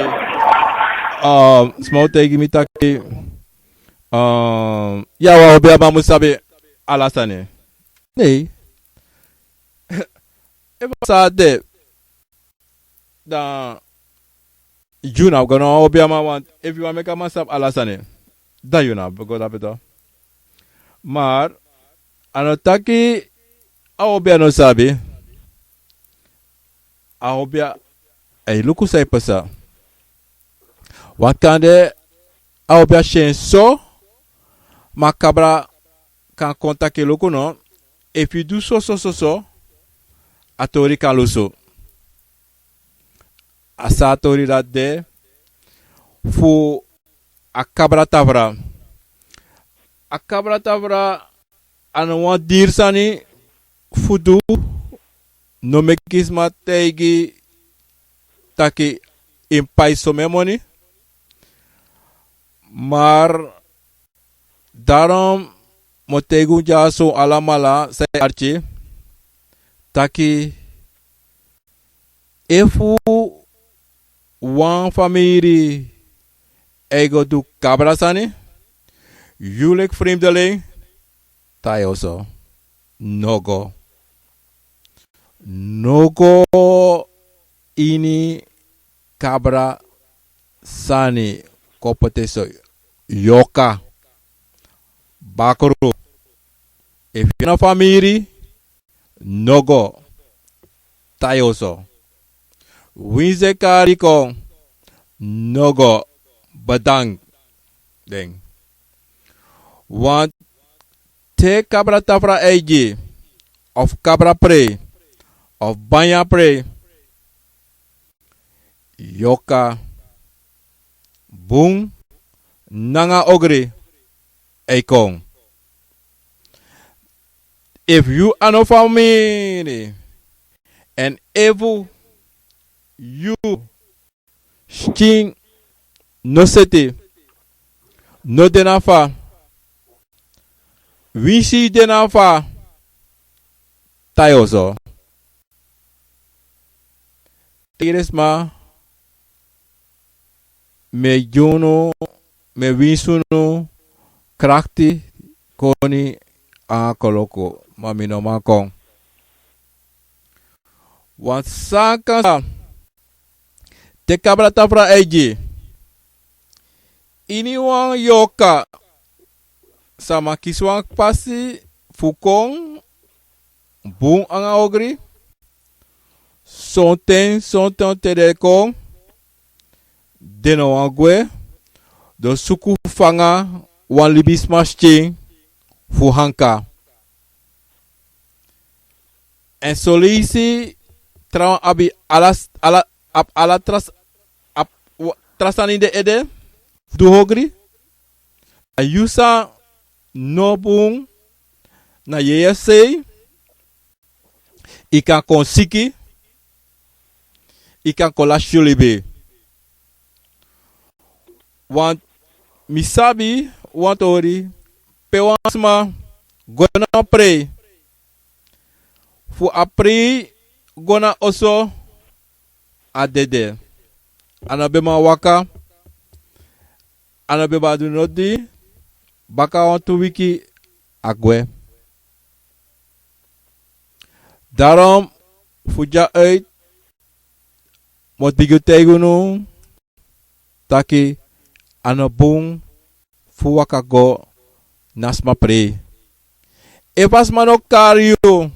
um, sma o taigi mi taki, um, ya, wan obiaman mus sabi ala sani. Nei. Efu a sa de, dan yu no abi go na wan obiaman, want efu yu wani meki a man sabi ala sani, dan yu no abi go dape tu. Maar a no taki a obia no sabi. A obia e luku san e pasa. Want kande a obia si en so, ma kabra kan kon taki luku no, efu yu du so, so, so, so, a tori kan lusu. A sa tori dati de fu a kabra tafra. A kabra tafra a no wan diri sani fu du, no meki sma taigi taki yu mus pai somen moni. Maar daarom mi o taigi un dyaso alamala san e arki, taki efu wan famiri e go du kabra sani, yu leki vreemdeling, tai oso. No go. No go ini kabra sani, kon poti en so. Yorka, bakru. Efu yu na famiri, no go. Tai oso. Winsi den kari kon, no go. Bedank den. Want te kabra tafra e gi, of kabra prei, of banya prei, yorka, bun nanga ogri e kon. Efu yu a no famiri, èn efu yu skin no seti, no de na fa, winsi yu de na fa, tai oso. Taigi den sma, mi e gi unu, mi e winsi unu krakti, koni anga koloku, ma mi no man kon. Wan sani kan sa, te kabra tafra e gi, ini wan yorka, sama kisi wan pasi fu kon bun anga ogri. Sonten, sonten te den kon, den no wani gwe, den o suku fanga wan libisma skin fu hanka. Èn son leisi trawan abi ala, ala, abi ala tra, abi, wa, tra sani ini den ede fu du ogri. A yu san no bun na yeye sei, yu kan kon siki, yu kan kon lasi yu libi. Want mi sabi wan tori pe wan sma go na wan prei, fu a prei go na oso, a dede. A no ben man waka, a no ben man du noti, baka wantu wiki a gwe. Daarom fu dya uit mi o digi un taigi unu taki a no bun fu waka go na sma prei. Efu a sma no kari yu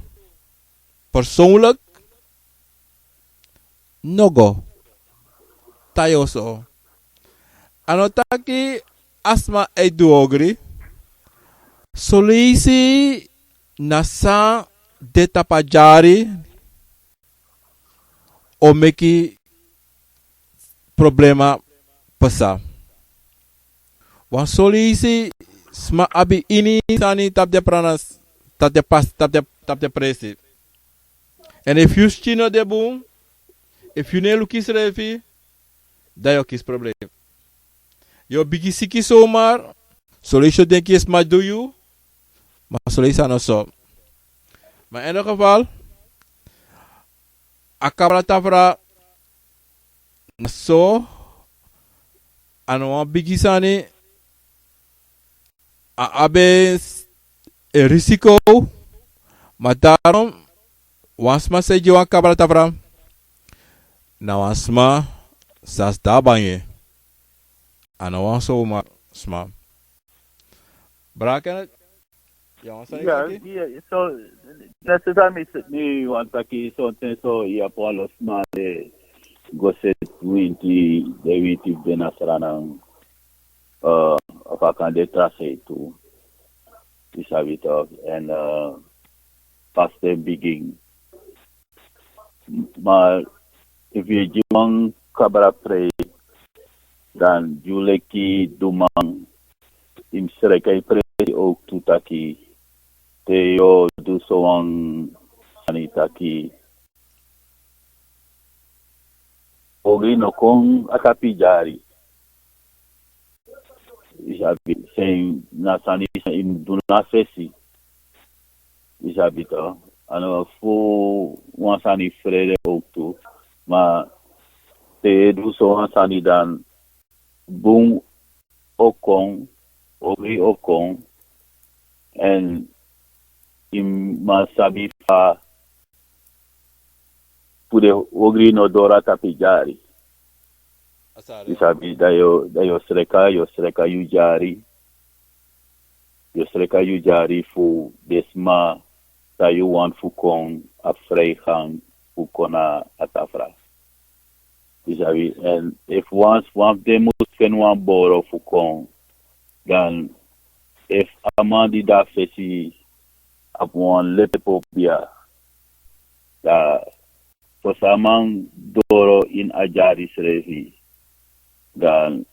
persoonlijk, no go. Tai yu so. A no taki a sma e du ogri. Soleisi na san de tapu a dyari o meki problema pasa. Wan soleisi sma abi ini sani tapu den prana, tapu den pas, tapu den, tapu den presi. Èn efu yu skin no de bun, efu yu no e luku yusrefi, dan yu o kisi problem. Yu o bigin siki somar, soleisi yu o denki yu sma du yu, ma soleisi a no so. Ma in elk geval, a kabra tafra na so, a no wan bigi sani, a abi en risiko, ma daarom wan sma san e gi wan kabra tafra na wan sma san sidon a bangi. A no wan somar sma. Brada Kenneth, yu abi wan sani taki? Ya, so, na so san mi, mi wani taki, sonten so yu abi wan lo sma e go seti winti, den winti fu den na Sranan, eh, of a kan de tra sei tu. Yu sabi toch, èn, eh, pasi den bigin. Ma efu yu e gi wan kabra prei, dan yu leki duman, yu mus sreki a prei ook tu taki, te yu o du so wan sani taki, ogri no kon a tapu yu dyari. Yu sabi, san na sani san yu mus du na fesi. Yu sabi toch, a no fu wan sani frede ook tu. Ma te yu e du so wan sani dan bun o kon, ogri o kon, èn yu man sabi fa fu den ogri no doro a tapu yu dyari. Yu sabi, dan yu o, dan yu o sreka, yu o sreka yu dyari. Yu o sreka yu dyari fu den sma san yu wani fu kon a frijgang fu kon na a tafra. Yu sabi, èn efu wan, wan fu den mus feni wan boro fu kon, dan efu a man di de na fesi abi wan lepe popia, dan fosi a man doro ini a dyari srefi, dan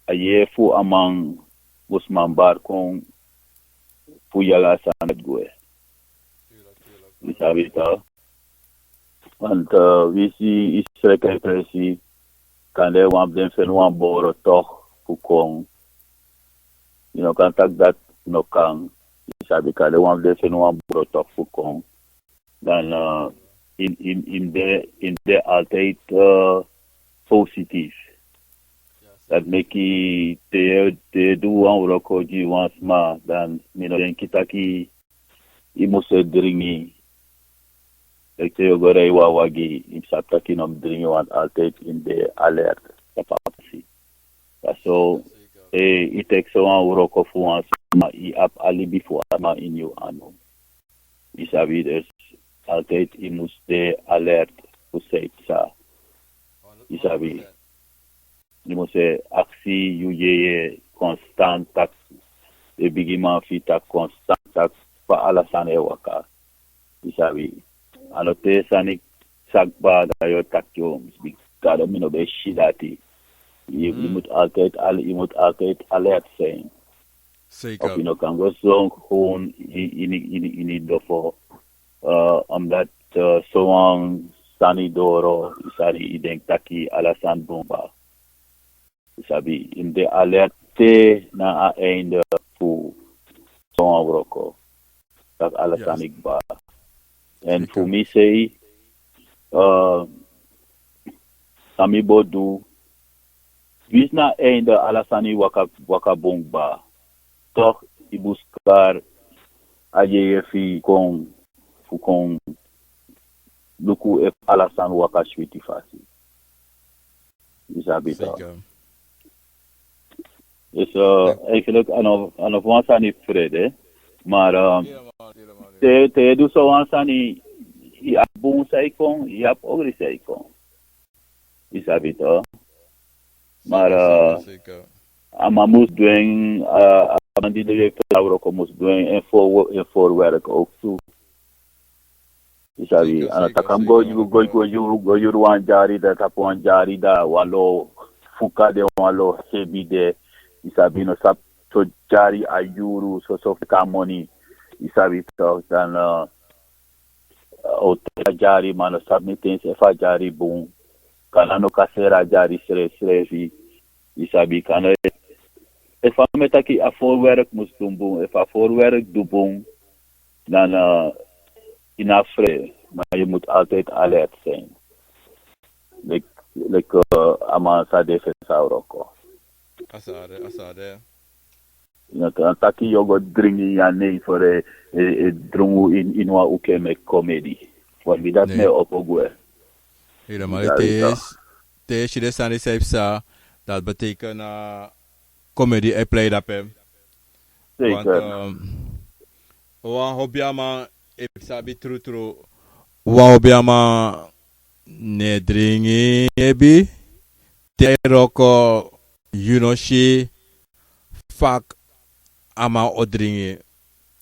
a yere fu a man mus man bari kon fu yere a sani dati gwe. Yu sabi toch. Want, eh, wi si yu sreki a presi, kande wan fu den feni wan boro toch fu kon. Yu no kan taki dati no kan. Yu sabi, kande wan fu den feni wan boro toch fu kon. Dan, eh, yu, yu, yu de, yu de altijd, eh, positief. Dati meki te, te yu e du wan wroko gi wan sma, dan mi no denki taki yu mus e dringi. Leki te yu o go rij wan wagi, yu mus sabi taki yu no mus dringi, want altijd yu mus de alert tapu a pasi. Dati so, eh, yu teki so wan wroko fu wan sma, yu abi a libi fu a sma ini yu anu. Yu sabi, dus altijd yu mus de alert fu san e psa. Yu sabi, yu mus e aksi yu yeye konstant taki, den bigiman fu yu taki konstant taki fa ala sani e waka. Yu sabi, a no te sani sa kaba dan yu o taki, yu mus bigin, Gado, mi no ben si dati. Yu, yu mus altijd al, yu mus altijd alert zijn. Zeker. Of yu no kan go sidon gewoon ini, ini, ini, ini dofo. Eh, omdat, eh, so wan sani doro, yu sabi, yu denki taki ala sani bun kaba. Yu sabi, yu mus de alert te na a einde fu so wan wroko. Taki ala sani kaba. Èn fu mi sei, eh, san mi bo du. Winsi na einde ala sani waka, waka bun kba. Toch yu musu kari a yeye fu yu kon, fu kon luku efu ala sani waka switi fasi. Yu sabi toch. Zeker. Dus, eh, eigenlijk, a no, a no fu wan sani frede. Maar, eh, te, te yu du so wan sani, yu abi bun san e kon, yu abi ogri san e kon. Yu sabi toch. Maar, eh, a man mus du en, eh, a man di de fu a wroko mus du en, en voor, en voorwerk ook tu. Yu sabi, a no taki a mus go, go, go, go, go yuru wan dyari, da tapu wan dyari, da wan lo fuka de, wan lo hebi de. Yu sabi, no sabi so dyari a yuru, so, so fika moni. Yu sabi toch, dan, eh, o teki a dyari, ma no sabi niti ens efu a dyari bun. Kan a no kaseri a dyari srefsrefi. Yu sabi, kan a no, efu a man e taki a voorwerk mus du bun, efu a voorwerk du bun, dan, eh, yu no abi frede, maar yu moet altijd alert zijn. Like, like, eh, a man san de fu a wroko. A sani de, a sani de. Na taki yu o go dringi yu a nen fu e, e, e drungu ini, ini wan uke meki komedi. Want mi dati mi e opo gwe. Helemaal. Te, te yu si den sani san e psa, dati betekent na komedi e plei drape. Zeker. Want, ehm, wan hopi a man, efu yu sabi trutru, wan hopi a man no e dringi hebi, te a e wroko, yu no si fa a man o dringi.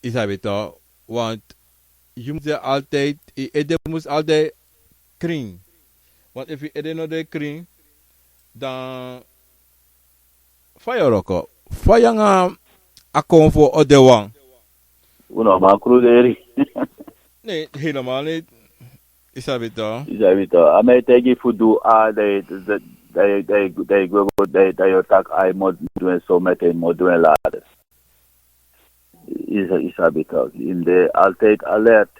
Yu sabi toch, want yu mus de altijd, yu ede mus altijd krin. Want efu yu ede no de krin, dan fa yu o wroko, fa yu nanga a konfo o de wan. Un no man kruderi. Nee, helemaal niet. Yu sabi toch. Yu sabi toch. A man e taigi fu du, a, dan yu, dan yu, dan yu, dan yu go, dan yu, dan yu o taki, a, yu mu du en so, meki yu mu du en later. Yu sa-, yu sabi toch. Yu mus de altijd alert.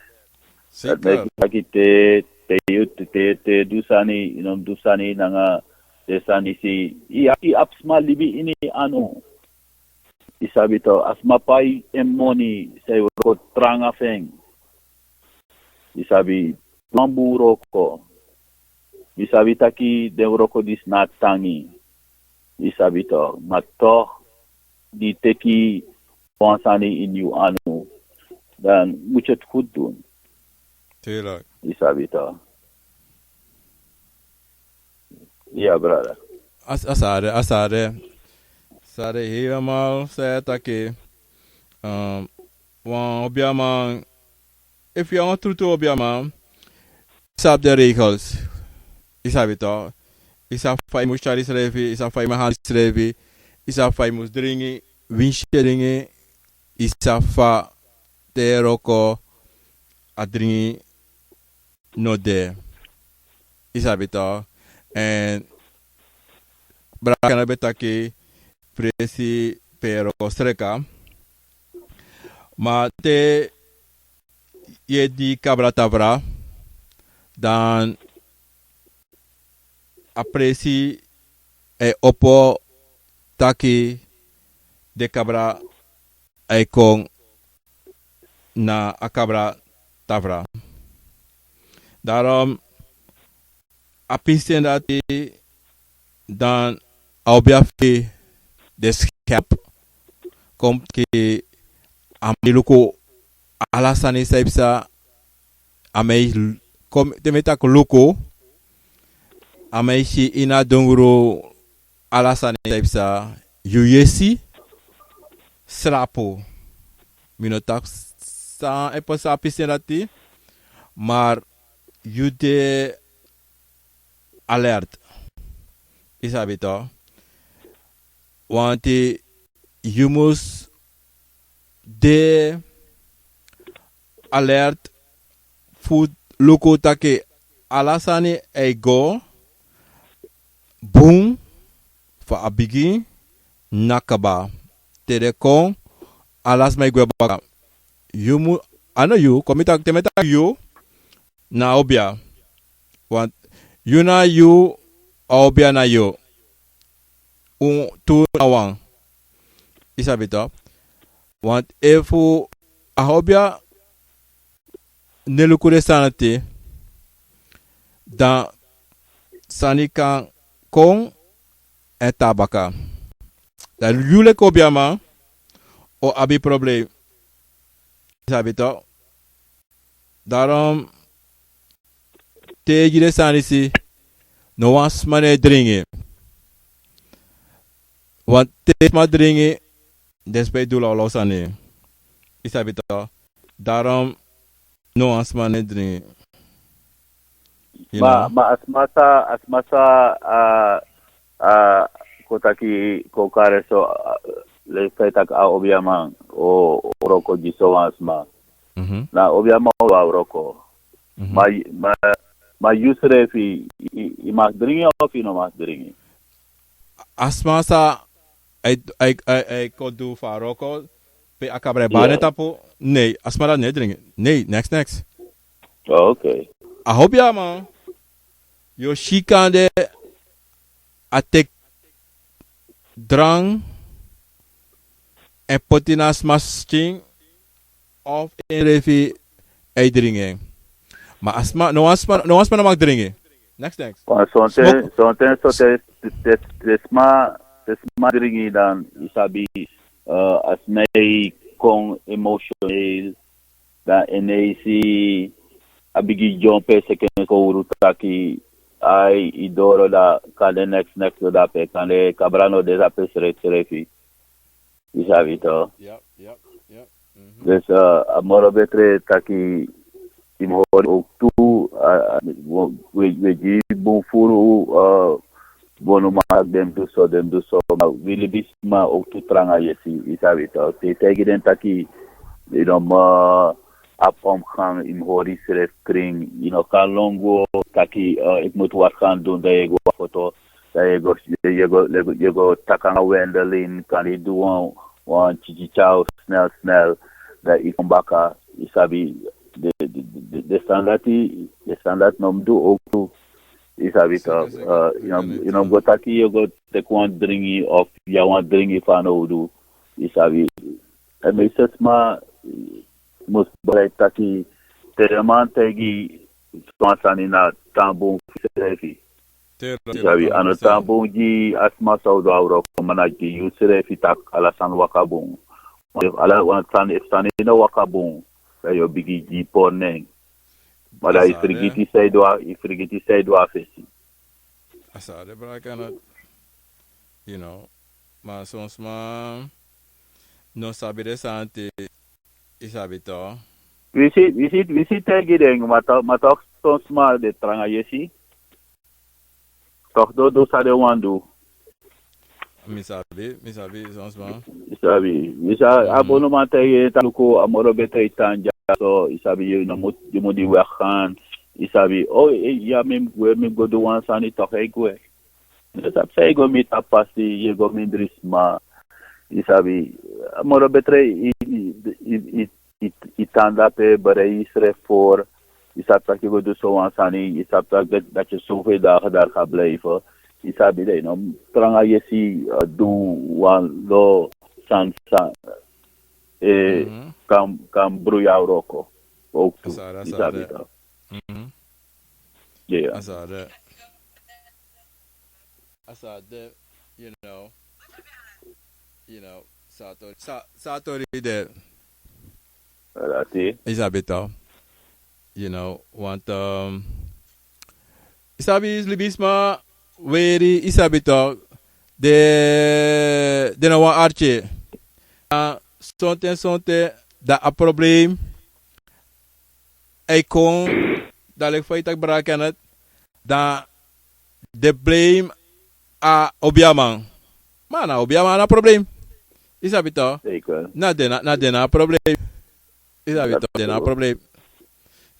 Zeker. Dati meki taki te, te yu, te, te du sani, yu no mus du sani nanga den sani disi. Yu, yu abi sma libi ini yu anu. Yu sabi toch, a sma pai en moni, san yu wroko tranga fu en. Yu sabi, wan bun wroko. Yu sabi taki den wroko disi na tangi. Yu sabi toch, ma toch, di teki wan sani ini yu anu, dan moet je het goed doen. Tuurlijk. Yu sabi toch. Ya, brother. A, a sani de, a sani de. Sani de helemaal, san yu taki. Ehm, wan hopi a man, efu yu a wan trutru hopi a man, yu sabi den regels. Yu sabi toch. Yu sabi fa yu mus tyari yusrefi, yu sabi fa yu mus handel yusrefi, yu sabi fa yu mus dringi, winsi yu e dringi, yu sabi fa te yu e wroko a dringi no de. Yu sabi toch. En brada Kenneth ben taki presi pe yu e wroko sreka. Ma te yu e dringi kabra tafra, dan a presi e opo taki den kabra e kon na a kabra tafra. Daarom a pisten dati, dan a obiafi de scherp. Kon taki a man e luku ala sani san e psa, a man e l-, kon, te mi e taki luku, a man e si ini a dungru ala sani san e psa, yu yesi, srapu. Mi no taki san e pasa a pisten dati, maar yu de alert. Yu sabi toch. Want yu mus de alert fu luku taki ala sani e go bun fa a bigin na kaba. Te den kon, ala sma e gwe baka. Yu mu, a no yu, kon mi taki, te mi e taki yu, na obia. Want yu na yu a obia na yu. Un tu na wan. Yu sabi to. Want efu a obia no e luku den sani, dan sani kan kon èn tan baka. Dan yu leki obiaman o abi problem. Yu sabi to. Daarom te yu gi den sani disi, no wan sma no e dringi. Want te sma dringi, den sma e du lawlaw sani. Yu sabi to. Daarom no wan sma no e dringi. You Ma, know? Ma a sma sa, a sma sa, a, a, kon taki, kon kari so, a, leki fa yu taki a obiaman o, o wroko gi so wan sma. Mhm. Na obiaman o du a wroko. Mhm. Ma, ma, ma yu srefi, i, i, i mag dringi of i no mag dringi? A sma sa, ai, ai, ai, ai kon du fu a wroko, pe a kabra e bari en tapu. Nee, a sma dati no e dringi. Nee, neks, neks. Oh, oké. A obiaman, yu o si kande a teki drank èn poti na a sma skin of ensrefi e dringi en. Ma a sma, no wan sma, no wan sma no mag dringi. Neks, neks. Wan sonten, sonten, sonten, te, te, te sma, te sma dringi dan, yu sabi, eh, a sma e kon emotioneel, dan en e si a bigi dyompo e seken kowru taki, ai, i doro dan kande neks, neks doro dape, kande kabra no de dape srefsrefi. Yu sabi to. Yep, yep, yep. Mhm. Dus, eh, a moro betre taki yu mu hori ook tu, eh, we, we, we gi bun furu, eh, bonuman taki den mus du so, den mus du so. Ma wi libisma ook tu tranga yesi, yu sabi to. Te yu taigi den taki, yu no mu, eh, abi omgang, yu mu hori yusrefi krin, yu no kan lon go taki, eh, ik moet wat gaan doen, dan yu e go a foto, dan yu e go, yu e go, yu e go, yu e go taki nanga Wendelin, kan yu du wan, wan tyityitya snel snel, dan yu kon baka, yu sabi, den, den, den, den sani dati, den sani dati no mus du ook tu, yu sabi to, eh, yu no, yu no mus go taki yu e go teki wan dringi of yu abi wan dringi fanowdu, yu sabi, en meeste sma, mus bereik taki te den man taigi wan sani na tan bun fu yusrefi. Yu sabi, a no tan bun gi a sma san o du a wroko, ma na gi yusrefi taki ala sani waka bun. Efu ala wan sani, efu sani no waka bun, dan yu o bigin gi pori nen. Ma dan yu frigiti san yu du a, yu frigiti san yu du a fesi. A sa de braka na, you know, ma son sma no sabi den sani te, yu sabi to. Wi si, wi si, wi si taigi den, ma tok, ma tok son sma de tranga yesi. Tok no du san den wani du. Mi sabi, mi sabi, son sma. Yu sabi, yu sabi, a bonuman taigi en taki luku, a moro betre yu tan dya so, yu sabi, yu no mus, yu mus di weggaan. Yu sabi, o, eh, ya mi mus gwe, mi mus go du wan sani, tok e gwe. Yu sabi san yu go miti a pasi, yu go mindri sma. Yu sabi, a moro betre yu, yu, yu, yu, yu tan dape, berei yusrefi voor. Yu sabi taki yu go du so wan sani, yu sabi taki dati, dati yu zoveel dagen daar gaat blijven. Yu sabi, dan yu no tranga yesi, eh, du wan lo sani san, eh, kan, kan broei a wroko. Ook tu. Yu sabi toch. Mhm. Yeah. A sa de. A sa de, you know. You know, sa tori, sa, sa tori de. Dati. Yu sabi toch. You know, want, um, yu sabi libisma weri, yu sabi toch. De, de no wan arki. A, sonten, sonten, dan a problem e kon, dan leki fa yu taki brada Kenneth, dan den blame a obiaman. Ma na obiaman na problem. Yu sabi toch? Zeker. Na den na, na den na problem. Yu sabi toch, den na problem.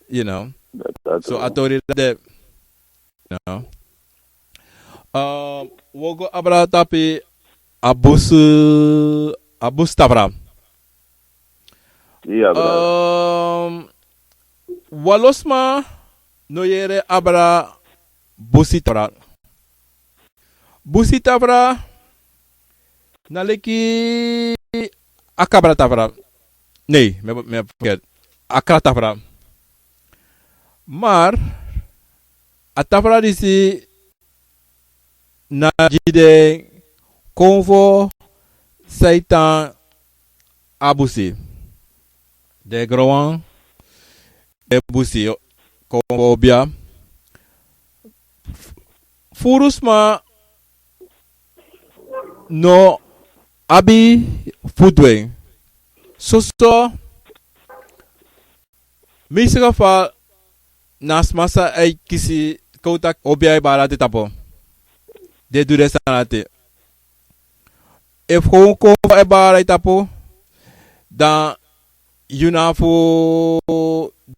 You know. So a tori de. You know. Um, wi o go abra tapu a busu, a busu tabra. Iya, brada. Um, wan lo sma no yere abra busi tabra. Busi tafra na leki a kabra tafra. Nee, mi, mi forget. A kra tafra. Maar a tafra disi na gi den konfo san e tan a busi. Den gronwan, den busi, konfo obia. Furu sma no abi fu du en. Soso, meeste geval na sma san e kisi, kon taki obia e bari a tapu. Den du den sani dati. Efu kon, kon e bari a tapu, dan yu no abi fu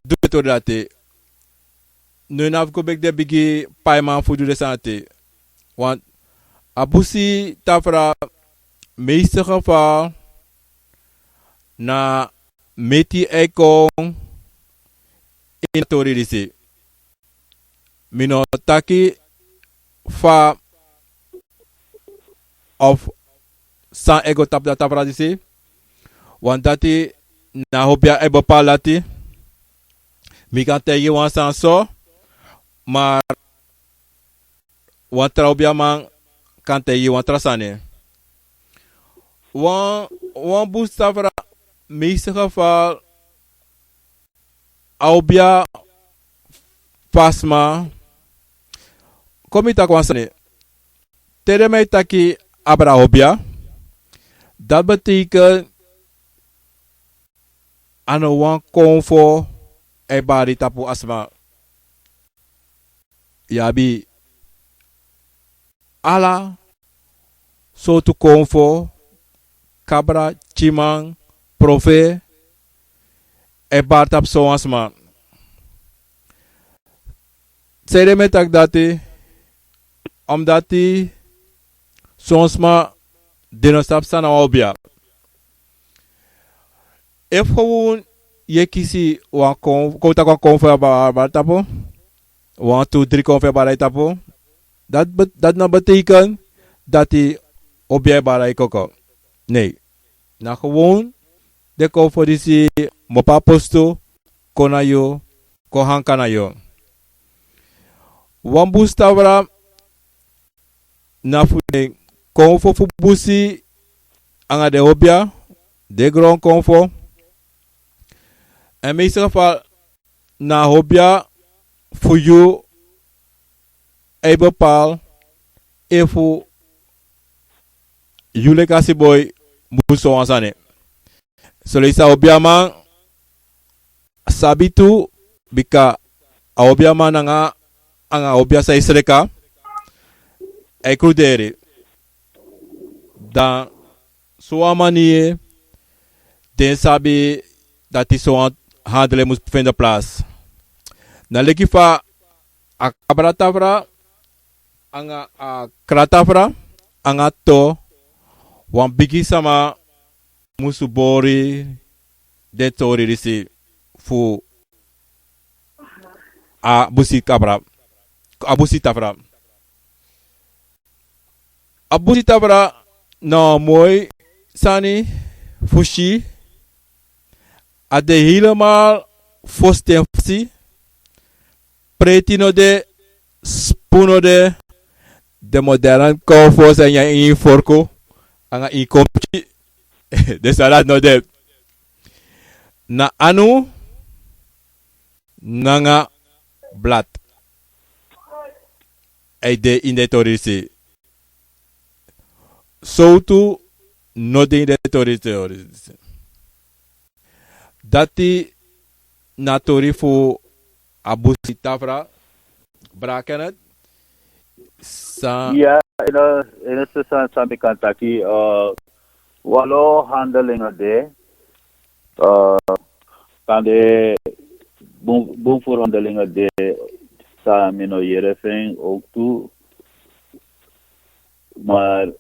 du den tori dati. No, yu no abi fu go begi den bigi paiman fu du den sani dati. Want a busi tafra, meeste geval na meti e kon ini a tori disi. Mi no taki fa of san e go tapu dati tafra disi. Want dati na obia e bepaal dati. Mi kan taigi wan sani so, maar wan tra obiaman kan taigi wan tra sani. Wan, wan busi tafra, meeste geval a obia fu a sma. Kon mi taki wan sani. Te den man e taki abra obia, dati betekent a no wan konfo e bari tapu a sma. Yu abi ala sortu konfo, kabra, tyiman, profe, e bari tapu sowan sma. Sanede mi e taki dati? Omdati son sma den no sabi san na wan obia. Efu yu e kisi wan kon, kon taki wan konfo e bari tapu, wan, tu, dri konfo e bari tapu, dati be-, dati no betekent dati obia e bari koko. Nee. Na gewoon den konfo disi mu opo a postu kon na yu, kon hanka na yu. Wan busi tafra na fu den konfo fu busi anga den obia, den gron konfo. Èn meeste geval na obia fu yu e bepaal efu yu leki a siboi mu du sowan sani. Soleisi a obiaman sabi tu, bika a obiaman nanga, anga obia san e sreka, e kruderi. Dan sowan maniri den sabi dati sowan handel mus fende plaats. Na leki fa a kabra tafra anga a kra tafra anga to, wan bigi sama musu bori den tori disi fu a busi kabra, a busi tafra. A busi tafra na wan moi sani fu si. A de helemaal fosten fasi. Preti no de, spun no de. Den modern konfo san e nyan ini forku anga ini komputer, den sani dati no de. Na anu nanga blad e de ini den tori disi. Sowtu no de ini den tori disi. Dati na tori fu a busi tafra. Bra Kenneth, san? Ya, eno, eno, san, san mi kan taki, eh, wan lo handeling de, eh, kande bun, bun furu handeling de, san mi no yere fu en ook tu. Maar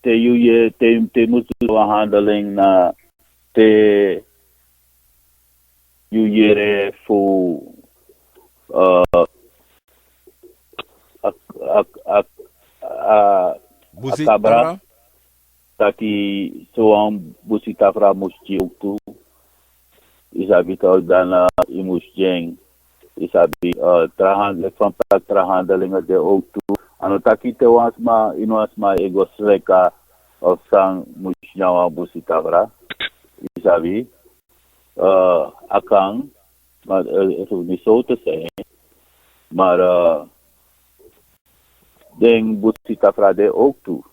te yu yere, te, te mus du wan handeling na te yu yere fu, eh, a, a, a, a, a kabra, taki sowan busi tafra mus gi owktu. Yu sabi tok, dan, eh, yu mus gi en. Yu sabi, eh, tra han-, leki fa mi taki, tra handelingi de owktu. A no taki te wan sma, ini wan sma e go sreka of san, mus nyan wan busi tafra. Yu sabi, eh, a kan, maar, eh, het hoeft niet zo te zijn. Maar, eh, den busi tafra de owktu.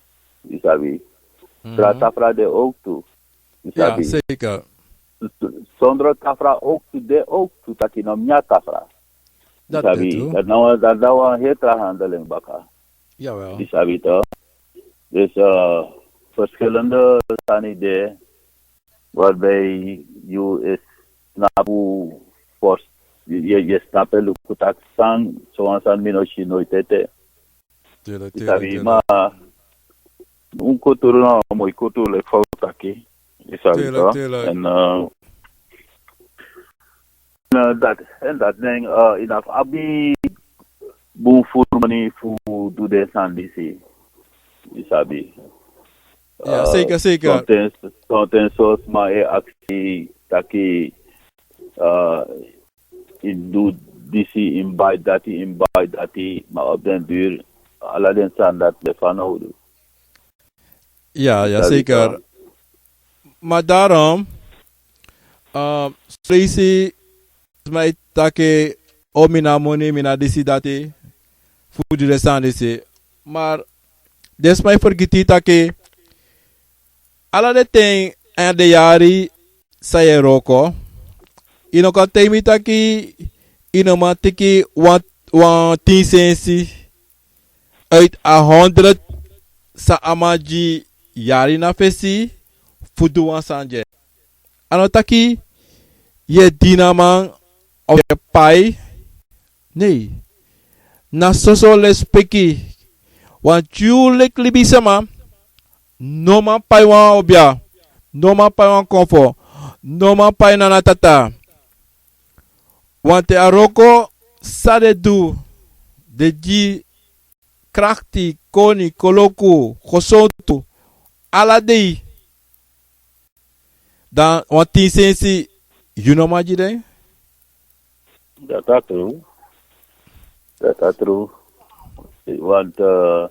Yu sabi. Tra tafra de owktu. Yu sabi. Sonder tafra owktu de owktu, taki no mya tafra. Yu sabi. Dat na wan, dat na wan heri tra handeling baka. Yu sabi tok. Dus, eh, verschillende sani de, waarbij yu e snapu, yu, yu, yu snapu e luku taki san, sowan sani mi no si noiti ete. Yu sabi, ma un kulturu na wan moi kulturu, leki fa un taki. Yu sabi tok. En, eh, en, eh, dat, en dat nen, eh, yu no abi bun furu moni fu du den sani disi. Yu sabi. Ya, eh, zeker, zeker. Sonten, sonten so sma e aksi taki, eh, yu du disi, yu bai dati, yu bai dati, maar op den duur, ala den sani dati de fanowdu. Ya, ya, zeker. Maar daarom, eh, son leisi sma e taki, o, mi no abi moni, mi no abi disi dati, fu du den sani disi. Maar den sma e fergiti taki, ala den ten èn den yari san yu e wroko, yu no kan taigi mi taki yu no man teki wan, wan tin sensi uit a honderd san a man gi yari na fesi fu du wan sani gi en. A no taki yu e dini a man of yu e pai. Nei. Na soso lespeki. Wan tyuleki libisma no man pai wan obia, no man pai wan konfo, no man pai nana tata. Wante a wroko san den du, den gi krakti, koni, koloku, gesontu, ala dei. Dan wan tin sensi yu no man gi den? Dati a tru. Dati a tru. Want, eh,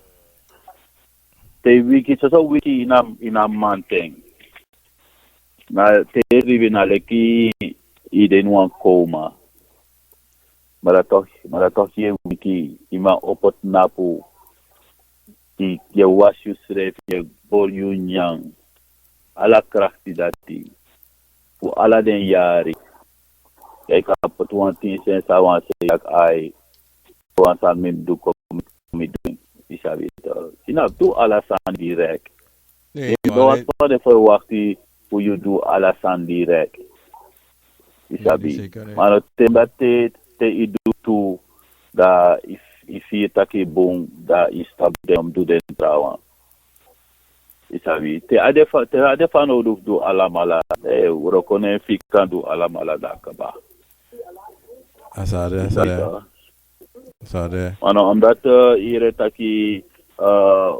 te wiki, soso wiki ini a, ini a manten. Na te yu e libi na leki yu de ini wan coma. Maar toch, maar toch yu e wiki, yu man opo tnapu. Yu, yu e wasi yusrefi, yu e bori yu nyan. Ala krakti dati. Fu ala den yari. Yu kan poti wan tin sensi a wan se, yu taki ai, wan sani mi mus du, kon mi du en. Yu sabi tok. Yu no abi du ala sani direct. Yu no abi wan sani de ferwakti fu yu du ala sani direct. Yu sabi. Ma no, te dati, te yu du tu, dan yu, yu firi taki bun, dan yu stop den, yu mus du den trawan. Yu sabi, te a de fa, te a de fanowdu fu du alamala, eh, wroko no e fika du alamala, dan a kaba. A sari, a sari. A sari. Ma no, omdat, eh, yu e taki, eh,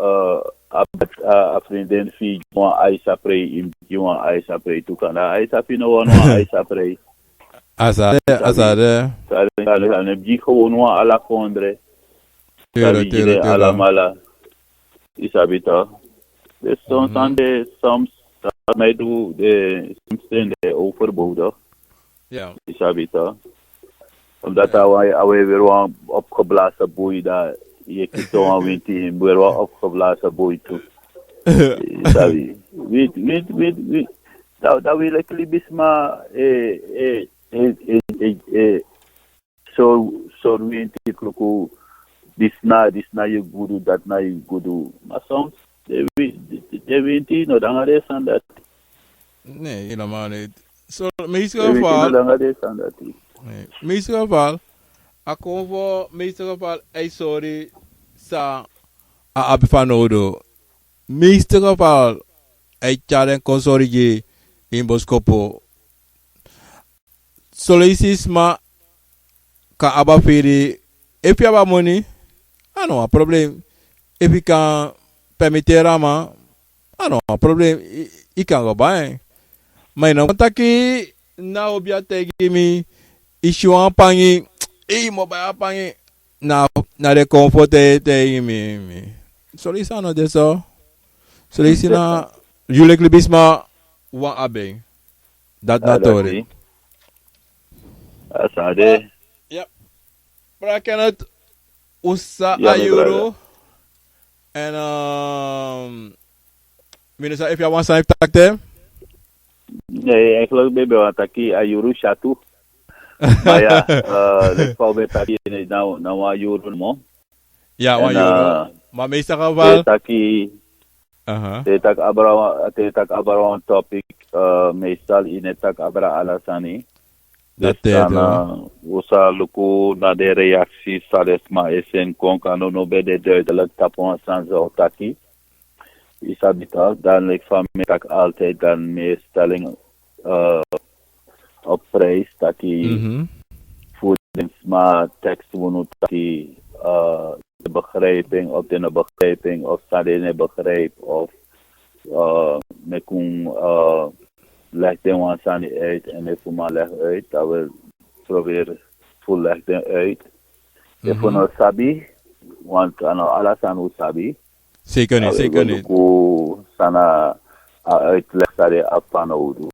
eh, a, a, a frindin fu yu gi wan aisa prei, yu mus gi wan aisa prei tu, kande a aisa fu yu no wani wan aisa prei. A sari, a sari. Sari, sari, sari, yu mus gi gewoon wan ala kondre. Sari, yu mus gi den alamala. Yu sabi tok. Dus son sani de, soms, dat mij doe, de, soms zijn de overbodig. Yu sabi tok. Omdat a wan, a wan e weri wan opgeblazen boei, dan yu e kisi wan winti, yu e weri wan opgeblazen boei tu. Yu sabi. Winti, winti, winti, winti. Dan, dan wi leki libisma, eh, eh, eh, eh, eh, eh, so, so winti kruku, disi na, disi na yu gudu, dati na yu gudu. Ma soms, den wi-, den, den winti no de nanga den sani dati. Nee, helemaal niet. So, meeste geval, no de nanga den sani dati. Nee, meeste geval, a kon fu meeste geval, a e sori san a abi fanowdu. Meeste geval, a e tyari en kon sori gi en boskopu. Son leisi sma kan abi a firi, efu yu abi a moni, a no wan problem. Efu yu kan permiteri a man, a no wan problem, yu kan go bai en. Ma yu no kon taki na obi a taigi mi, yu si wan pangi, ei, yu mu bai a pangi. Na den kon fu taigi mi. Soleisi a no de so. Soleisi na yu leki libisma wan abi en. Dati na tori. A san de. Brada Kenneth, un sa a yuru. En mi no sa efu yu abi wan sani fu taki te. Ne, eigenlijk ben ben wan taki a yuru syatu. Ma ya, leki fa un ben taki, na wan yuru nomo. Ya, wan yuru. Ma meestal geval taki te yu taki abra wan, te yu taki abra wan topic, meestal yu no e taki abra ala sani. Dati. Dus dan un sa luku na den reaksi san den sma e seni kon, kan no no ben de duidelijk tapu wan sani san un taki. Yu sabi toch, dan leki fa mi e taki altijd, dan mi e stel en op prijs taki fu den sma tekst unu taki den begrijping of den no begrijping of san den no begrijp of meki un leg den wan sani uit, en efu un man leg uit, dan wil proberi fu leg den uit. Efu un no sabi, want a no ala sani un sabi. Zeker niet, zeker niet. Luku san na a uitleg san den abi fanowdu.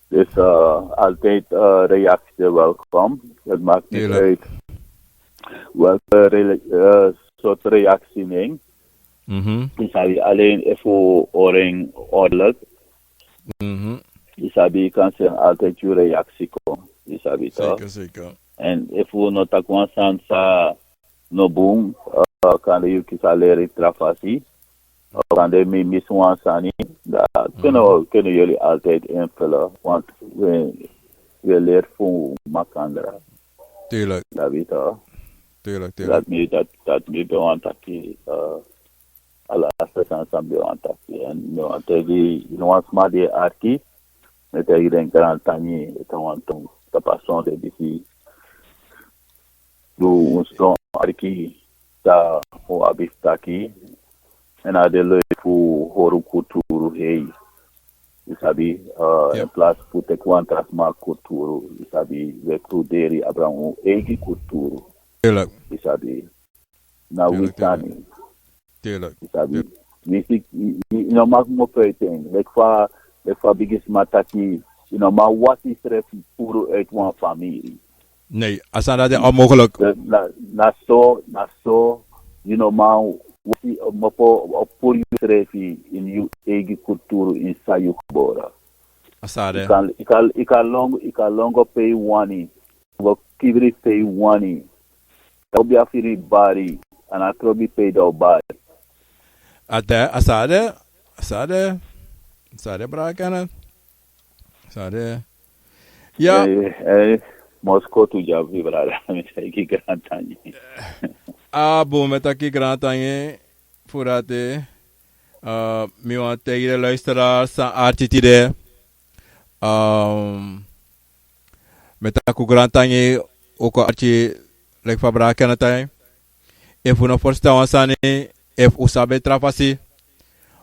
Dus altijd reactie welkom. Het maakt niet uit welke soort reactie nen. Yu sabi, alleen efu un hori en ordelijk. Yu sabi, yu kan seni altijd yu reactie kon. Yu sabi toch? Zeker, zeker. En efu un no taki wan sani san no bun, kande yu kisi a leri tra fasi. Kande mi misi wan sani, dan kunnen we, kunnen jullie altijd invullen, want we, we leren fu makandra. Tuurlijk. Sabi toch? Tuurlijk, tuurlijk. Dat mi, dat, dat mi ben wan taki, ala sani san mi ben wan taki. En mi wan taki, yu no wan sma di e arki, mi taki den grantangi, e tan wan ton, tapu a sonde disi. Du un sidon arki san un abi fu taki, en a de leuk fu hori un kulturu hei. Yu sabi, in plaats fu teki wan tra sma kulturu, yu sabi, we kruderi abra un eigi kulturu. Yu sabi, na wi sani. Yu sabi, wi si, yu no mag mofo ete en. Leki fa, leki fa bigisma taki, yu no mag wasi srefi puru uit wan famiri. Nee, a sani dati de onmogelijk. Na, na so, na so, yu no mag wasi mofo puru yu srefi in yu eigi kulturu in san yu gebore. A sani de. Yu kan, yu kan, yu kan lon go, yu kan lon go pe yu wani. Go kibri pe yu wani. Trobi a firi bari, a no trobi pe yu o bari. A de, a sani de, a sani de, a sani de, brada Kenneth. A sani de. Ya. Moskotu dyabi, brada. Mi e taki grantangi. A bun, mi e taki grantangi fu dati. Mi wani taigi den luisteraars san arki tide. Mi e taki un grantangi, un kon arki leki fa brada Kenneth taki. Efu un no ferstan wan sani, efu un sabi tra fasi,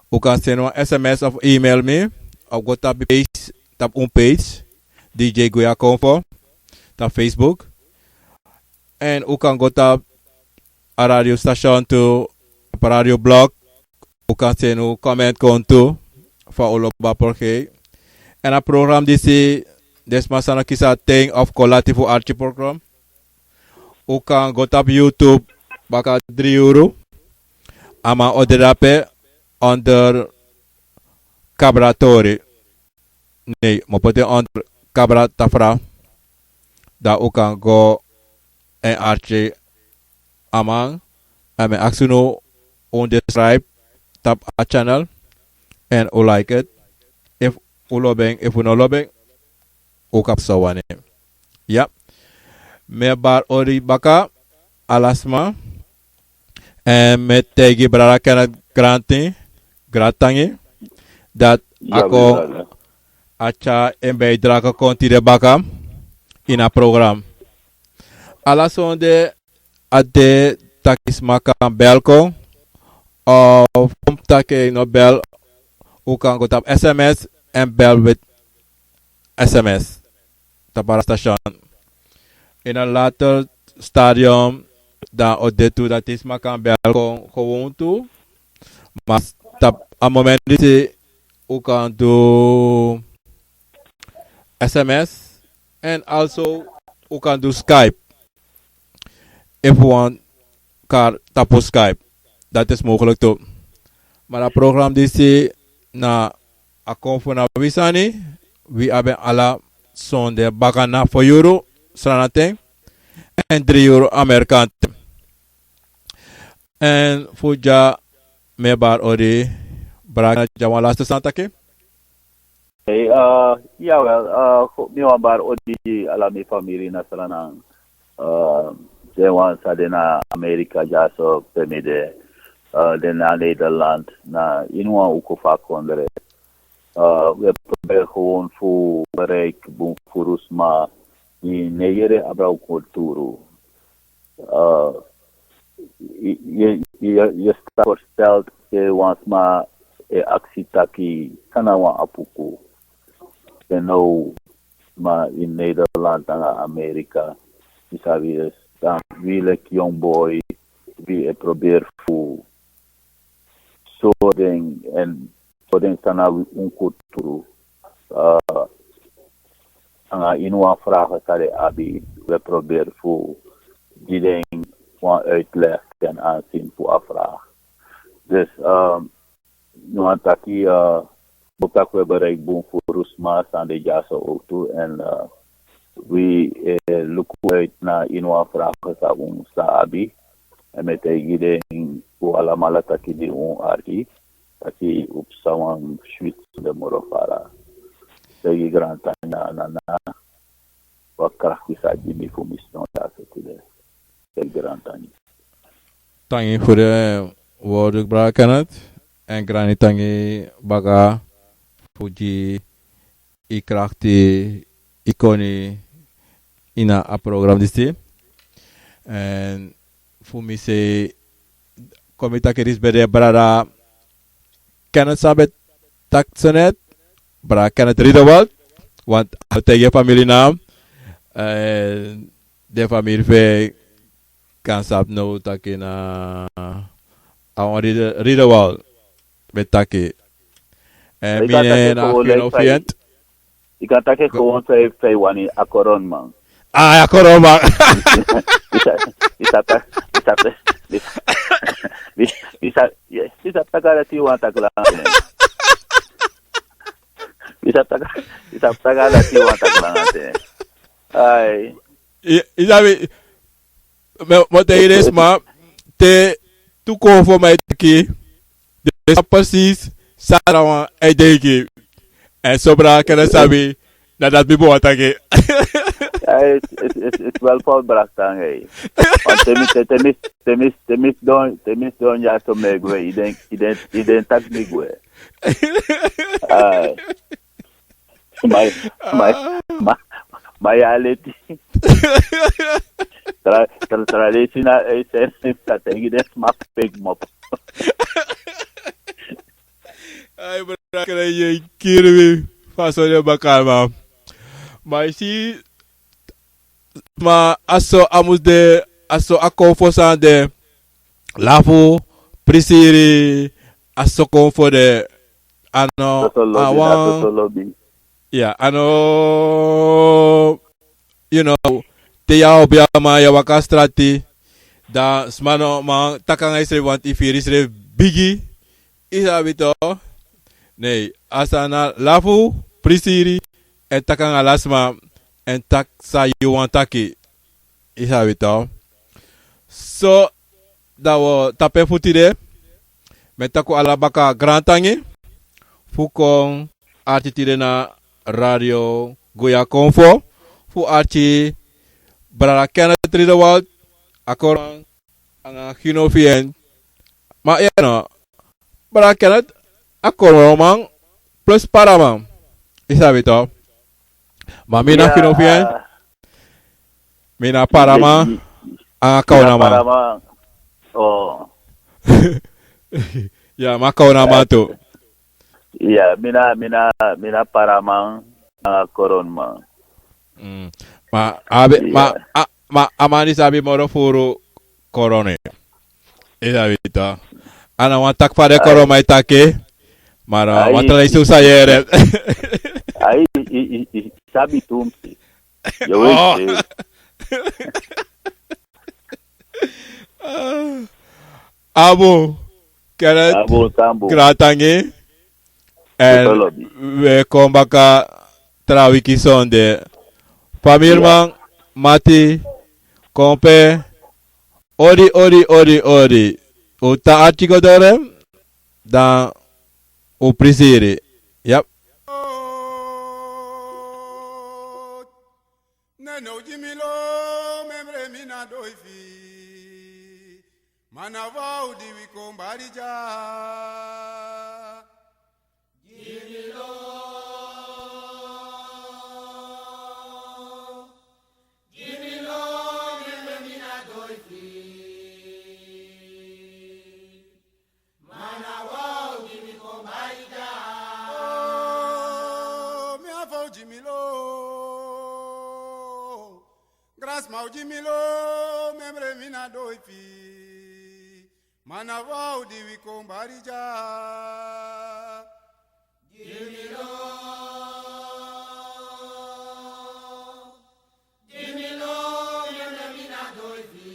un kan seni wan sms of email mi, of go tapu page, tapu un page, D J Guya Konfo, tapu Facebook. En un kan go tapu a radio station tu, tapu radio blog, un kan seni un comment kon tu, fa un lobi a program. En a program disi, den sma san no kisi a ten of kon lati fu arki program. Un kan go tapu YouTube, baka dri yuru. A man o de drape onder Kabra Tori. Nee, mi o poti en onder Kabra Tafra. Dan un kan go en arki a man. En mi e aksi unu un subscribe tapu a channel. En un like it. Efu un lobi en, efu un no lobi en, un kan psa wani. Ya. Mi e bari odi baka ala sma. En mi e taigi brada Kenneth granti, grantangi. Dati a kon, a tyari en bijdrage kon tide baka ini a program. Ala sonde a de taki sma kan bel kon, of kon taki no bel, un kan go tapu S M S en bel with S M S tapu a station. In a later stadium dan o de tu dati sma kan bel kon gewoon tu. Ma tapu a moment disi un kan du S M S en also un kan du Skype. Efu wan kari tapu Skype, dat is mogelijk tu. Maar a program disi na a kon fu na wi sani. Wi abi ala sonde baka na fo yuru Sranaten en dri yuru Amerikaanten. En fu dya, mi e bari odi, brada, dya wan laste sani taki. Hey, uh, jawel, uh, mi wan bari odi ala mi famiri na Sranan. Uh, den wan san de na Amerika dyaso pe mi de, uh, den na Nederland, na ini wan uku fu a kondre. Uh, we probeer gewoon fu bereik bun furu sma di no yere abra un kulturu. Uh, je, je, je, je staat versteld te wan sma e aksi taki kan na wan apuku. En now, ma in Nederland nanga Amerika, yu sabi, dus dan wi leki young boy, wi e probeer fu so den en so den san na wi un kulturu. Uh, nanga ini wan vragen san den abi, we probeer fu gi den wan uitleg ten aanzien fu a vraag. Dus, um, mi wan taki, uh, mi taki we bereik bun furu sma san de dyaso ook tu. En, uh, wi, eh, luku uit na ini wan vragen san un sa abi. En mi e taigi den fu alamala taki di un arki, taki un psa wan switi sonde moro fara. Taigi grantangi na, na, na wan krakti san gi mi fu mi sidon dyaso tide. Taigi grantangi. Tangi fu den word, brada Kenneth. En grantangi baka fu gi i krakti, i koni ini a program disi. En fu mi sei, kon mi taki disi ben de brada Kenneth san ben taki so net, brada Kenneth Riedewald, want a no taigi en famili nen. En den famili fu en kan sabi now taki na a wan Riede-, Riedewald ben taki. En mi nen na Gino Fiend. Yu kan taki en gewoon fa yu, fa yu wani, a koronman. Ah, a koronman. Yu sa, yu sa ta-, yu sa ta-, yu sa, yu sa, yu sa taki dati yu wani taki langa ten. Yu sa taki, yu sa taki dati yu wani taki langa ten. Ai. Yu, yu sabi, mi, mi o taigi den sma te tu kon fu mi e taki, den sabi precies san a wan e denki. En so brada Kenneth sabi, na dati mi bo wani taki. Ja, het, het, het, het wel fout bracht aan, hè. Want te mi, te, te mi, te mi, te mi sidon, te mi sidon dyaso mi e gwe, yu den, yu den, yu den taki mi gwe. Ai. Ma, ma, ma, ma yu a leti. Tra, tra, traditional, eh, sense, sa taigi den sma fake mop. Ai, brada, yu e kiri mi. Fa so den baka man. Ma yu si, ma a so a mus de, a so a kon fu san de. Lafu, prisiri, a so kon fu de. A no, a wan. Ya, a no, you know, te yu a obiaman, yu e waka strati, dan sma no man taki nanga yusrefi, want yu firi yusrefi bigi. Yu sabi toch? Nee, a sani na lafu, prisiri, en taki nanga ala sma, en taki san yu wani taki. Yu sabi toch? So, dan wi o tapu en fu tide. Mi e taki un ala baka grantangi fu kon arki tide na Radio Guya Konfo, fu arki brada Kenneth Riedewald, a koronman, anga Gino fi en. Ma yu no, brada Kenneth, a koronman plus paraman. Yu sabi toch? Ma mi na Gino fi en. Mi na paraman, anga koronman. Oh. Ya, maka una man tu. Ya, mi na, mi na, mi na paraman, nanga koronman. Mm. Ma, abi, ma, a, ma, a man disi abi moro furu korone. Yu sabi tu. A no wan taki fa den koronman e taki. Ma, a no wan taki fa den e yere. Ai, i, i, i, sabi tumsi. Yo, oh. Abu, Kenneth, Abu, Sambu. Gratangi. En we kon baka tra wiki sonde. Famiri, man, mati, kompe. Odi, odi, odi, odi. Un tan arki go doro, dan un prisiri. Yap. Nene o gi mi lo, memre mi na doi fi. Ma na wan o di wi kon bari dya. Gi mi lo, gi mi lo, memre mi na doi fi. Ma na wan o gi mi kon bari dya. Oh, mi a fo gi mi lo. Grasma o gi mi lo, memre mi na doi fi. Ma na wan o di wi kon bari dya. Gi mi lo, gi mi lo, memre mi na doi fi.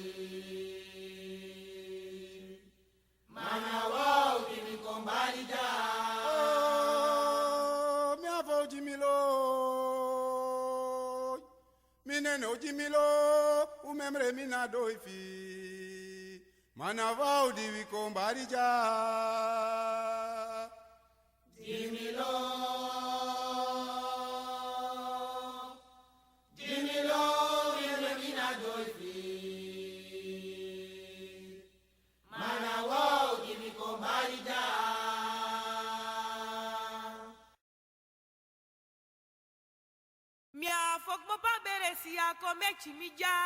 Ma na wan o gi mi kon bari dya. Oh, mi a fo gi mi lo. Mi nene o gi mi lo, un memre mi na doi fi. Ma na wan o di wi kon bari dya. Gi mi lo, gi mi lo, memre mi na doi fi. Ma na wan o gi mi kon bari dya. Mi a fo kmopo a bere si a kon meti mi dya.